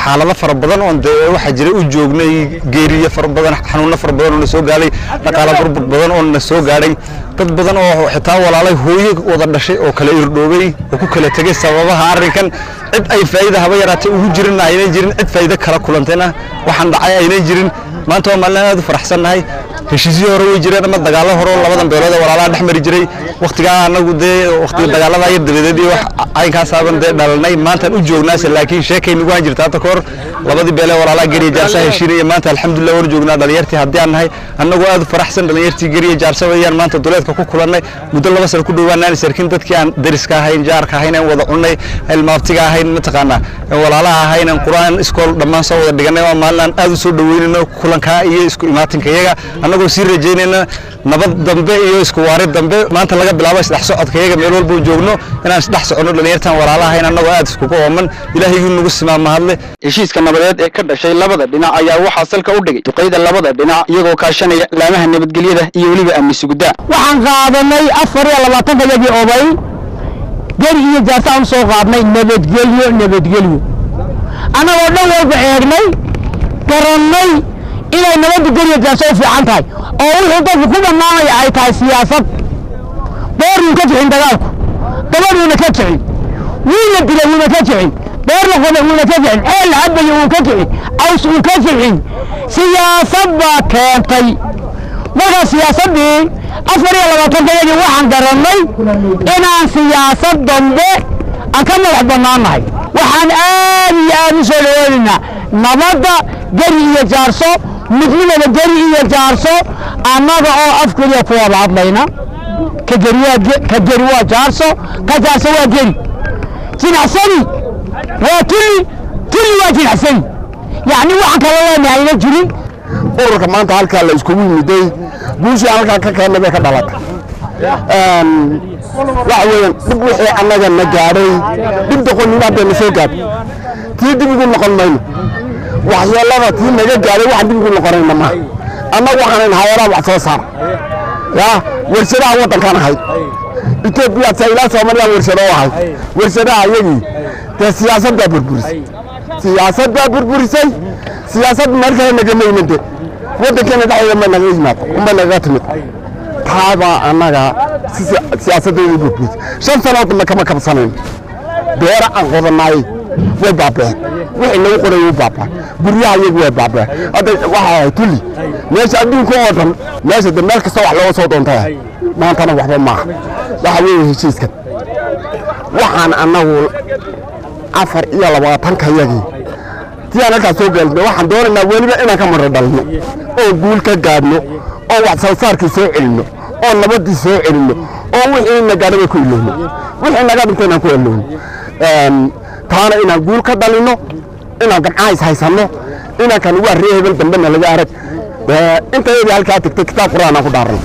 xaalado fara badan oon dee waxaa jira u joognay, geeriyo fara badan, xanuuno fara badan oo na soo gaalay, dhaqaala burbur badan oo na soo gaadhay, dad badan oo xitaa walaalay hooyo wada dhashay oo kala irdhoobay oo ku kala tegay sababaha arrinkan, cid ay faa'iida haba yaraatee ugu jirin aynan jirin, cid faa'iido kala kulantayna waxaan dhacay aynan jirin. Maanta waa maalin aad u faraxsannahay. Heshiisyo hore way jireen ama dagaallo hore oo labadan beelood ee walaalaha dhex mari jiray. Waqtigaa anagu dee waqtiga dagaalada yar dabadeed iyo wax caynkaasaban dee dhalanay, maantaan u joognaase, laakiin sheekay nagu han jirta hadda kahor labadii beelee walaalaha Geriya Jaarsa heshiinaya. Maanta alxamdulillah waan joognaa. Dhalinyartii haddii aan nahay, annagoo aad u faraxsan, dhalinyartii Geriya Jaarsa ayaan maanta duleedka ku kulannay. Muddo 2 sano ku dhowaan aan is arkin dadkii aan dariska ahayn, jaarka ahayn, aan wada cunnay, ilmaabtiga ahayn, mataqaanaa, aan walaalaha ahayn, aan qur'aan iskool dhammaan soo wada dhiganay. Waa maalin aan aad u soo dhaweynayno kulankaa iyo isku imaatinka iyaga. Annagoo Annagoo sii rajaynayna nabad dambe iyo isku waarid dambe. Maanta laga bilaabo isdhex socodka iyaga, meel walba joogno inaan isdhex soconno, dhalinyartan walaalahayn, annagoo aad iskugu ooman. Ilaahaygu nagu simaa mahadle. Heshiiska nabadeed ee ka dhashay labada dhinac ayaa waxaa salka u dhigay duqeyda labada dhinac, iyagoo kaashanaya laamaha nabadgelyada iyo weliba amni sugidda. Waxaan qaadanay 24-kayagii oday Geri iyo Jaarta aan soo qaadnay nabadgelyo, nabadgelyo, annagoo dhan walba eegnay, garannay inay nabadda Geriyo Jaarso u fiican tahay, oo wuxuu dadku ku bannaanaya ay tahay siyaasad. Beeruu ka kicin dagaalku, gabadhuuna ka kicin, wiina dilay wuuna ka kicin, beer la qoday wuuna ka kicin, ceel la cabayo wuu ka kicin, caws uu ka kicin. Siyaasad baa keentay. Markaa siyaasaddii 24-kayagii waxaan garannay inaan siyaasad dambe aan ka madax bannaannahay. Waxaan aad iyo aad u soo dhaweynaynaa nabadda Geri iyo Jaarso, midnimada Geri iyo Jaarso, annaga oo af keliya ku wada hadlayna. Ka Geri waa ka Geri waa Jaarso, ka Jaarso waa Geri. Jinacsani waa Tulli, Tulli waa Jinacsani. Yacni waxaan kala leenahay ayna jirin. Ururka maanta halkaa la iskugu yimiday, guushii halkaa ka keennay bay ka dhalatay. Waxa weeyaan dhib wixii annaga na gaadhay, dhib doqonnimo hadday na soo gaadhay, tii dib ugu noqon mayno. Waxyeelada tii naga gaadhay waxaan dib ugu noqonayna maaha. Annagu waxaanan hayalaha wax soo saara ya warshadaha waddankaan ahay, Etoobiya ilaa Soomaaliya warshado u ahay. Warshadaha iyagii dee siyaasad baa burburisay, siyaasad baa burburisay. Siyaasad markale nagama imande, waddankeena dhexdeeda ma naga yimaado, uma nagaga timid. Taabaa annaga siyaasaddeeda burburisay. 5 sanood dambe kama kabsanayn. Beera aan qodanay way baaba'een, wixii nagu qoray wuu baaba'ay, guryaha iyagu way baaba'een. Hadda waxa ahay Tulli meesha adduunka oo dhan, meesha de meel kasta wax looga soo doontay, maantana waxba maaha. Waxa weeye heshiiskan waxaan annagu 24-kayagii tii aan halkaas soo gaarno, waxaan doonaynaa weliba inaan ka maro dhalno oo guul ka gaadhno oo wax soo saarkii soo celinno oo nabaddii soo celinno oo wixii na gaadhay bay ku ilowno, wixii naga dhintay inaan ku ilowno, taana inaan guul ka dhalinno, inaan gamcaha is haysanno, inaan kan waa ree hebel dambena laga arag. Intayadii halkaa tagtay kitaab Qur'aan aan ku dhaarno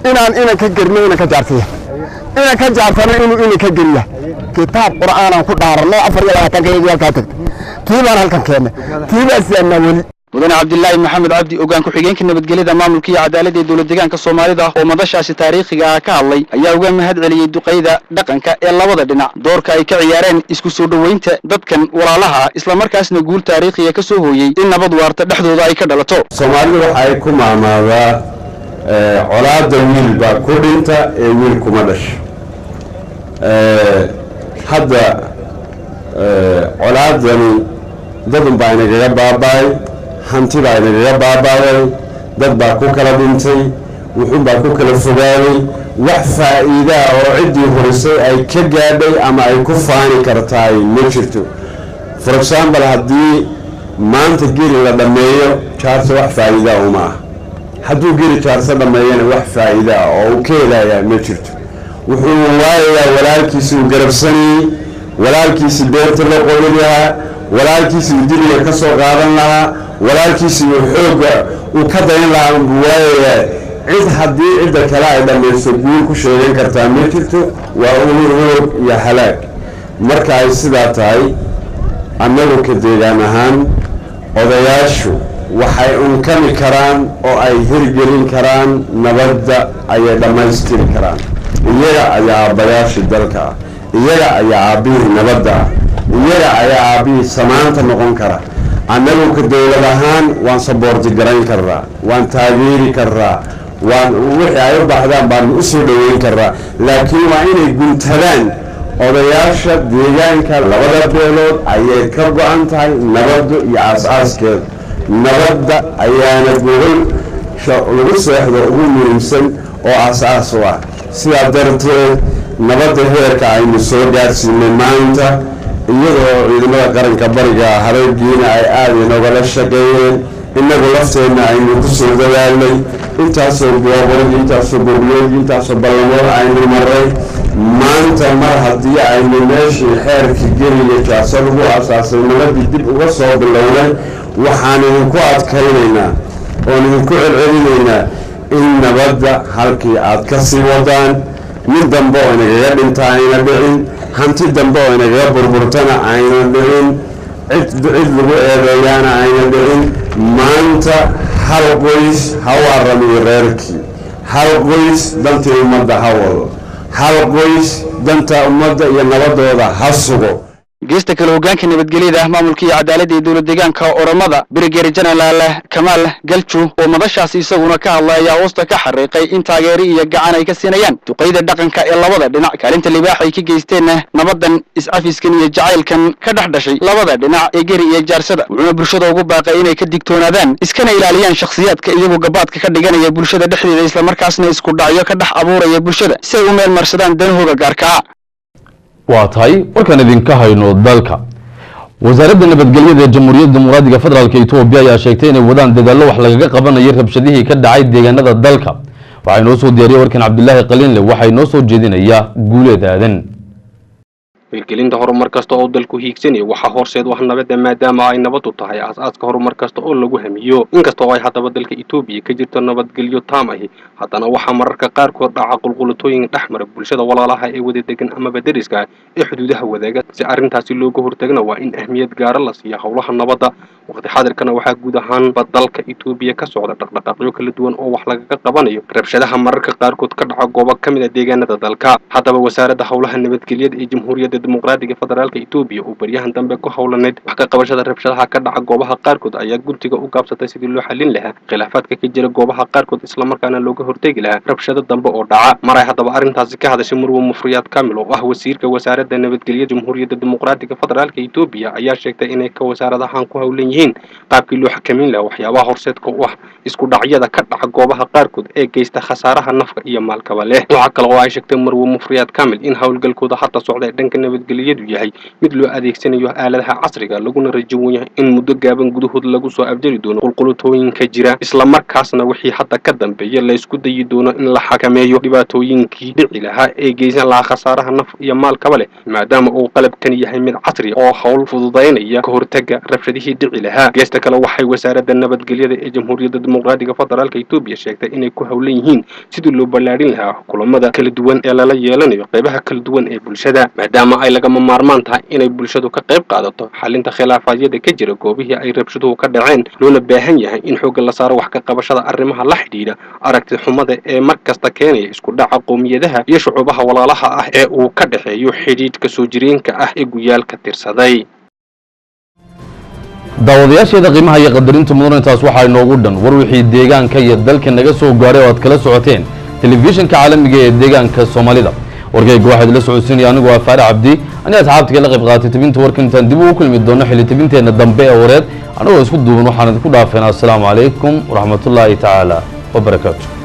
inaan ka gerino, inaan ka jaarsiya, inaan ka jaarsano, inuu inan ka geriya. Kitaab Qur'aan aan ku dhaaranno 24-kayadii halkaa tagtay, tii baan halkan keennay, tii baan siyaannaa weli. Mudane Cabdilaahi Maxamed Cabdi, ogaan ku-xigeenka nabadgelyada, maamulka iyo cadaaladda ee dowlad deegaanka Soomaalida, oo madashaasi taariikhiga ah ka hadlay, ayaa uga mahad celiyey duqeyda dhaqanka ee labada dhinac doorka ay ka ciyaareen isku soo dhoweynta dadkan walaalaha ah, islamarkaasna guul taariikhiya ka soo hooyey in nabad waarta dhexdooda ay ka dhalato. Soomaalidu waxa ay ku maamaadaa colaadda wiil baa ku dhinta ee wiil kuma dhasho. Hadda colaadani dadun baa inagaga baaba'ay, hanti baa inagaga baaba'day, dad baa ku kala dhintay, wuxuun baa ku kala fogaaday. Wax faa'iidaa oo ciddii horisay ay ka gaadhay ama ay ku faani kartaay ma jirto. For example, haddii maanta Geri la dhammeeyo, Jaarso wax faa'iidaa uma ah. Hadduu Geri Jaarso dhammeeyana, wax faa'iida ah oo uu ka helayaa ma jirto. Wuxuu waayayaa walaalkiisi uu garabsanayey, walaalkiisi beerta la qodin lahaa, walaalkiisi uu diliga ka soo qaadan lahaa, walaalkiisi uu xoogga uu ka dayan lahaa unbuu waayayaa. Cid haddii cidda kale ay dhammayso guul ku sheegan kartaa ma jirto, waa umur hoog iyo halaag. Marka ay sidaa tahay, annagu ka deegaan ahaan odayaashu waxay unkami karaan oo ay hirgelin karaan nabadda, ayay dhammaystiri karaan. Iyaga ayaa aabbayaashii dalka ah, iyaga ayaa aabbihii nabadda ah, iyaga ayaa aabbihii samaanta noqon kara. Annagu ka dowlad ahaan waan support garayn karnaa, waan taageeri karnaa, waan wixii ay u baahdaan baanu u soo dhoweyn karnaa, laakiin waa inay guntadaan odayaasha deegaanka. Labada beelood ayay ka go-an tahay nabaddu iyo aas-aaskeeda. Nabadda ayaana gogol lagu seexdo ugu muhiimsan oo aas-aas u ah. Sidaa darteed nabadda heerka aynu soo gaarsiinay maanta, iyadoo ciidamada qaranka bariga hareergiina ay aada inoogala shaqeeyeen, innagu lafteenna aynu ku soo dadaalnay, intaasoo goobood, intaasoo goblood, intaasoo ballamood aynu maray, maanta mar haddii aynu meeshii xeerka Geriga Jaarso lagu asaasay nabaddii dib uga soo bilownay, waxaan idinku adkaynaynaa Oon idinku celcelinaynaa in nabadda halkii aad ka sii wadaan, mid dambe oo inagaga dhinta ayna dhicin, hanti dambe oo inagaga burburtana ayna dhicin, cid cid lagu eedeeyaana ayna dhicin. Maanta hal qoys ha u aramiyo reerkii, hal qoys dantii ummadda ha wado, hal qoys danta ummadda iyo nabadooda ha sugo. Geesta kale, hoggaanka nabadgelyada, maamulka iyo cadaaladda ee dowlad deegaanka Oromada, Brigadier General Kamaal Galju, oo madashaasi isaguna ka hadlay, ayaa hoosta ka xariiqay in taageero iyo gacan ay ka siinayaan duqeyda dhaqanka ee labada dhinac kaalinta libaax ay ka geysteen nabadan, iscafiskan iyo jacaylkan ka dhex dhashay labada dhinac ee Geri iyo Jaarsada. Wuxuuna bulshada ugu baaqay inay ka digtoonaadaan iskana ilaaliyaan shakhsiyaadka iyagu gabaadka ka dhiganaya bulshada dhexdeeda, islamarkaasna isku dhacyo ka dhex abuuraya bulshada si ay u meel marsadaan danahooda gaarka ah. Waa tahay, warkaan idinka hayno dalka, wasaaradda nabadgelyada ee Jamhuuriyadda Dimuqraadiga Federaalka Etoobiya ayaa sheegtay inay wadaan dadaallo wax lagaga qabanayo rabshadihii ka dhacay deegaanada dalka. Waxaa inoo soo diyaariyey warkan Cabdilaahi Qaliinle, waxaa inoo soo jeedinaya Guuleed Aadan. Hirgelinta horumar kasta oo dalku hiigsanayo waxaa horseed u ah nabadda, maadaama ay nabaddu tahay aas-aaska horumar kasta oo lagu hamiyo. Inkasta oo ay haddaba dalka Etoobiya ka jirto nabadgelyo taam ahi, haddana waxaa mararka qaarkood dhaca qulqulatooyin dhex mara bulshada walaalaha ee wada degan amaba deriska ee xuduudaha wadaaga. Si arrintaasi looga hortagna, waa in ahmiyad gaara la siiya howlaha nabadda. Waqti xaadirkana waxaa guud ahaanba dalka Etoobiya ka socda dhaqdhaqaaqyo kala duwan oo wax lagaga qabanayo rabshadaha mararka qaarkood ka dhaca goobo ka mid a deegaanada dalka. Haddaba wasaaradda howlaha nabadgelyada ee Jamhuuriyadda Dimuqraadiga Federaalka Etoobiya, oo baryahan dambe ku howlaneyd wax ka qabashada rabshadaha ka dhaca goobaha qaarkood, ayaa guntiga u gaabsatay sidii loo xalin lahaa khilaafaadka ka jira goobaha qaarkood, islamarkaana looga hortegi lahaa rabshado dambe oo dhaca. Maray haddaba arrintaasi ka hadashay Murwe Mufriyaad Kamil, oo ah wasiirka wasaaradda nabadgelyada Jamhuuriyadda Dimuqraadiga Federaalka Etoobiya, ayaa sheegtay inay ka wasaarad ahaan ku howlan yihiin qaabkii loo xakameyn lahaa waxyaabaha horseedka u ah isku dhacyada ka dhaca goobaha qaarkood ee geysta khasaaraha nafka iyo maalkaba leh. Waxaa kale oo ay sheegtay Marwe Mufriyaad Kamil in howlgalkooda hadda socda ee dhanka nabadgelyadu yahay mid loo adeegsanayo aaladaha casriga, laguna rajawan yahay in muddo gaaban gudahood lagu soo afjari doono qulqulutooyinka jira, islamarkaasna wixii hadda ka dambeeya la isku dayi doono in la xakameeyo dhibaatooyinkii dhici lahaa ee geysan lahaa khasaaraha naf iyo maalkaba leh, maadaama uu qalabkani yahay mid casri oo howl fududaynaya ka hortaga rabshadihii dhici lahaa. Geesta kale, waxay wasaaradda nabadgelyada ee Jamhuuriyadda Dimuqraadiga Federaalka Etoobiya sheegtay inay ku howlan yihiin sidii loo ballaadhin lahaa kulamada kala duwan ee lala yeelanayo qeybaha kala duwan ee bulshada, maadaama ay lagama maarmaan tahay inay bulshadu ka qayb qaadato xalinta khilaafaadyada ka jira goobihii ay rabshaduhu ka dhaceen, loona baahan yahay in xoogga la saaro wax ka qabashada arrimaha la xidhiidha aragti xumada ee mar kasta keenaya isku dhaca qowmiyadaha iyo shucuubaha walaalaha ah ee uu ka dhexeeyo xidhiidhka soo jireenka ah ee guyaalka tirsaday. Daawadayaasheeda qiimaha iyo qadarinta mudan, intaas waxaa inoogu dhan war wixii deegaanka iyo dalka naga soo gaaray oo aad kala socoteen Telefishinka Caalamiga ee Deegaanka Soomaalida. Warkayga waxaa idinla socodsiinaya anigoo ah Faarax Cabdi, aniga asxaabta kala qayb qaatay tabinta warkan. Intaan dib ugu kulmi doono xilli tabinteenna dambe ee wareed, anigoo isku duuban waxaan idinku dhaafeynaa assalaamu calaykum waraxmatullaahi tacaala wabarakaatu.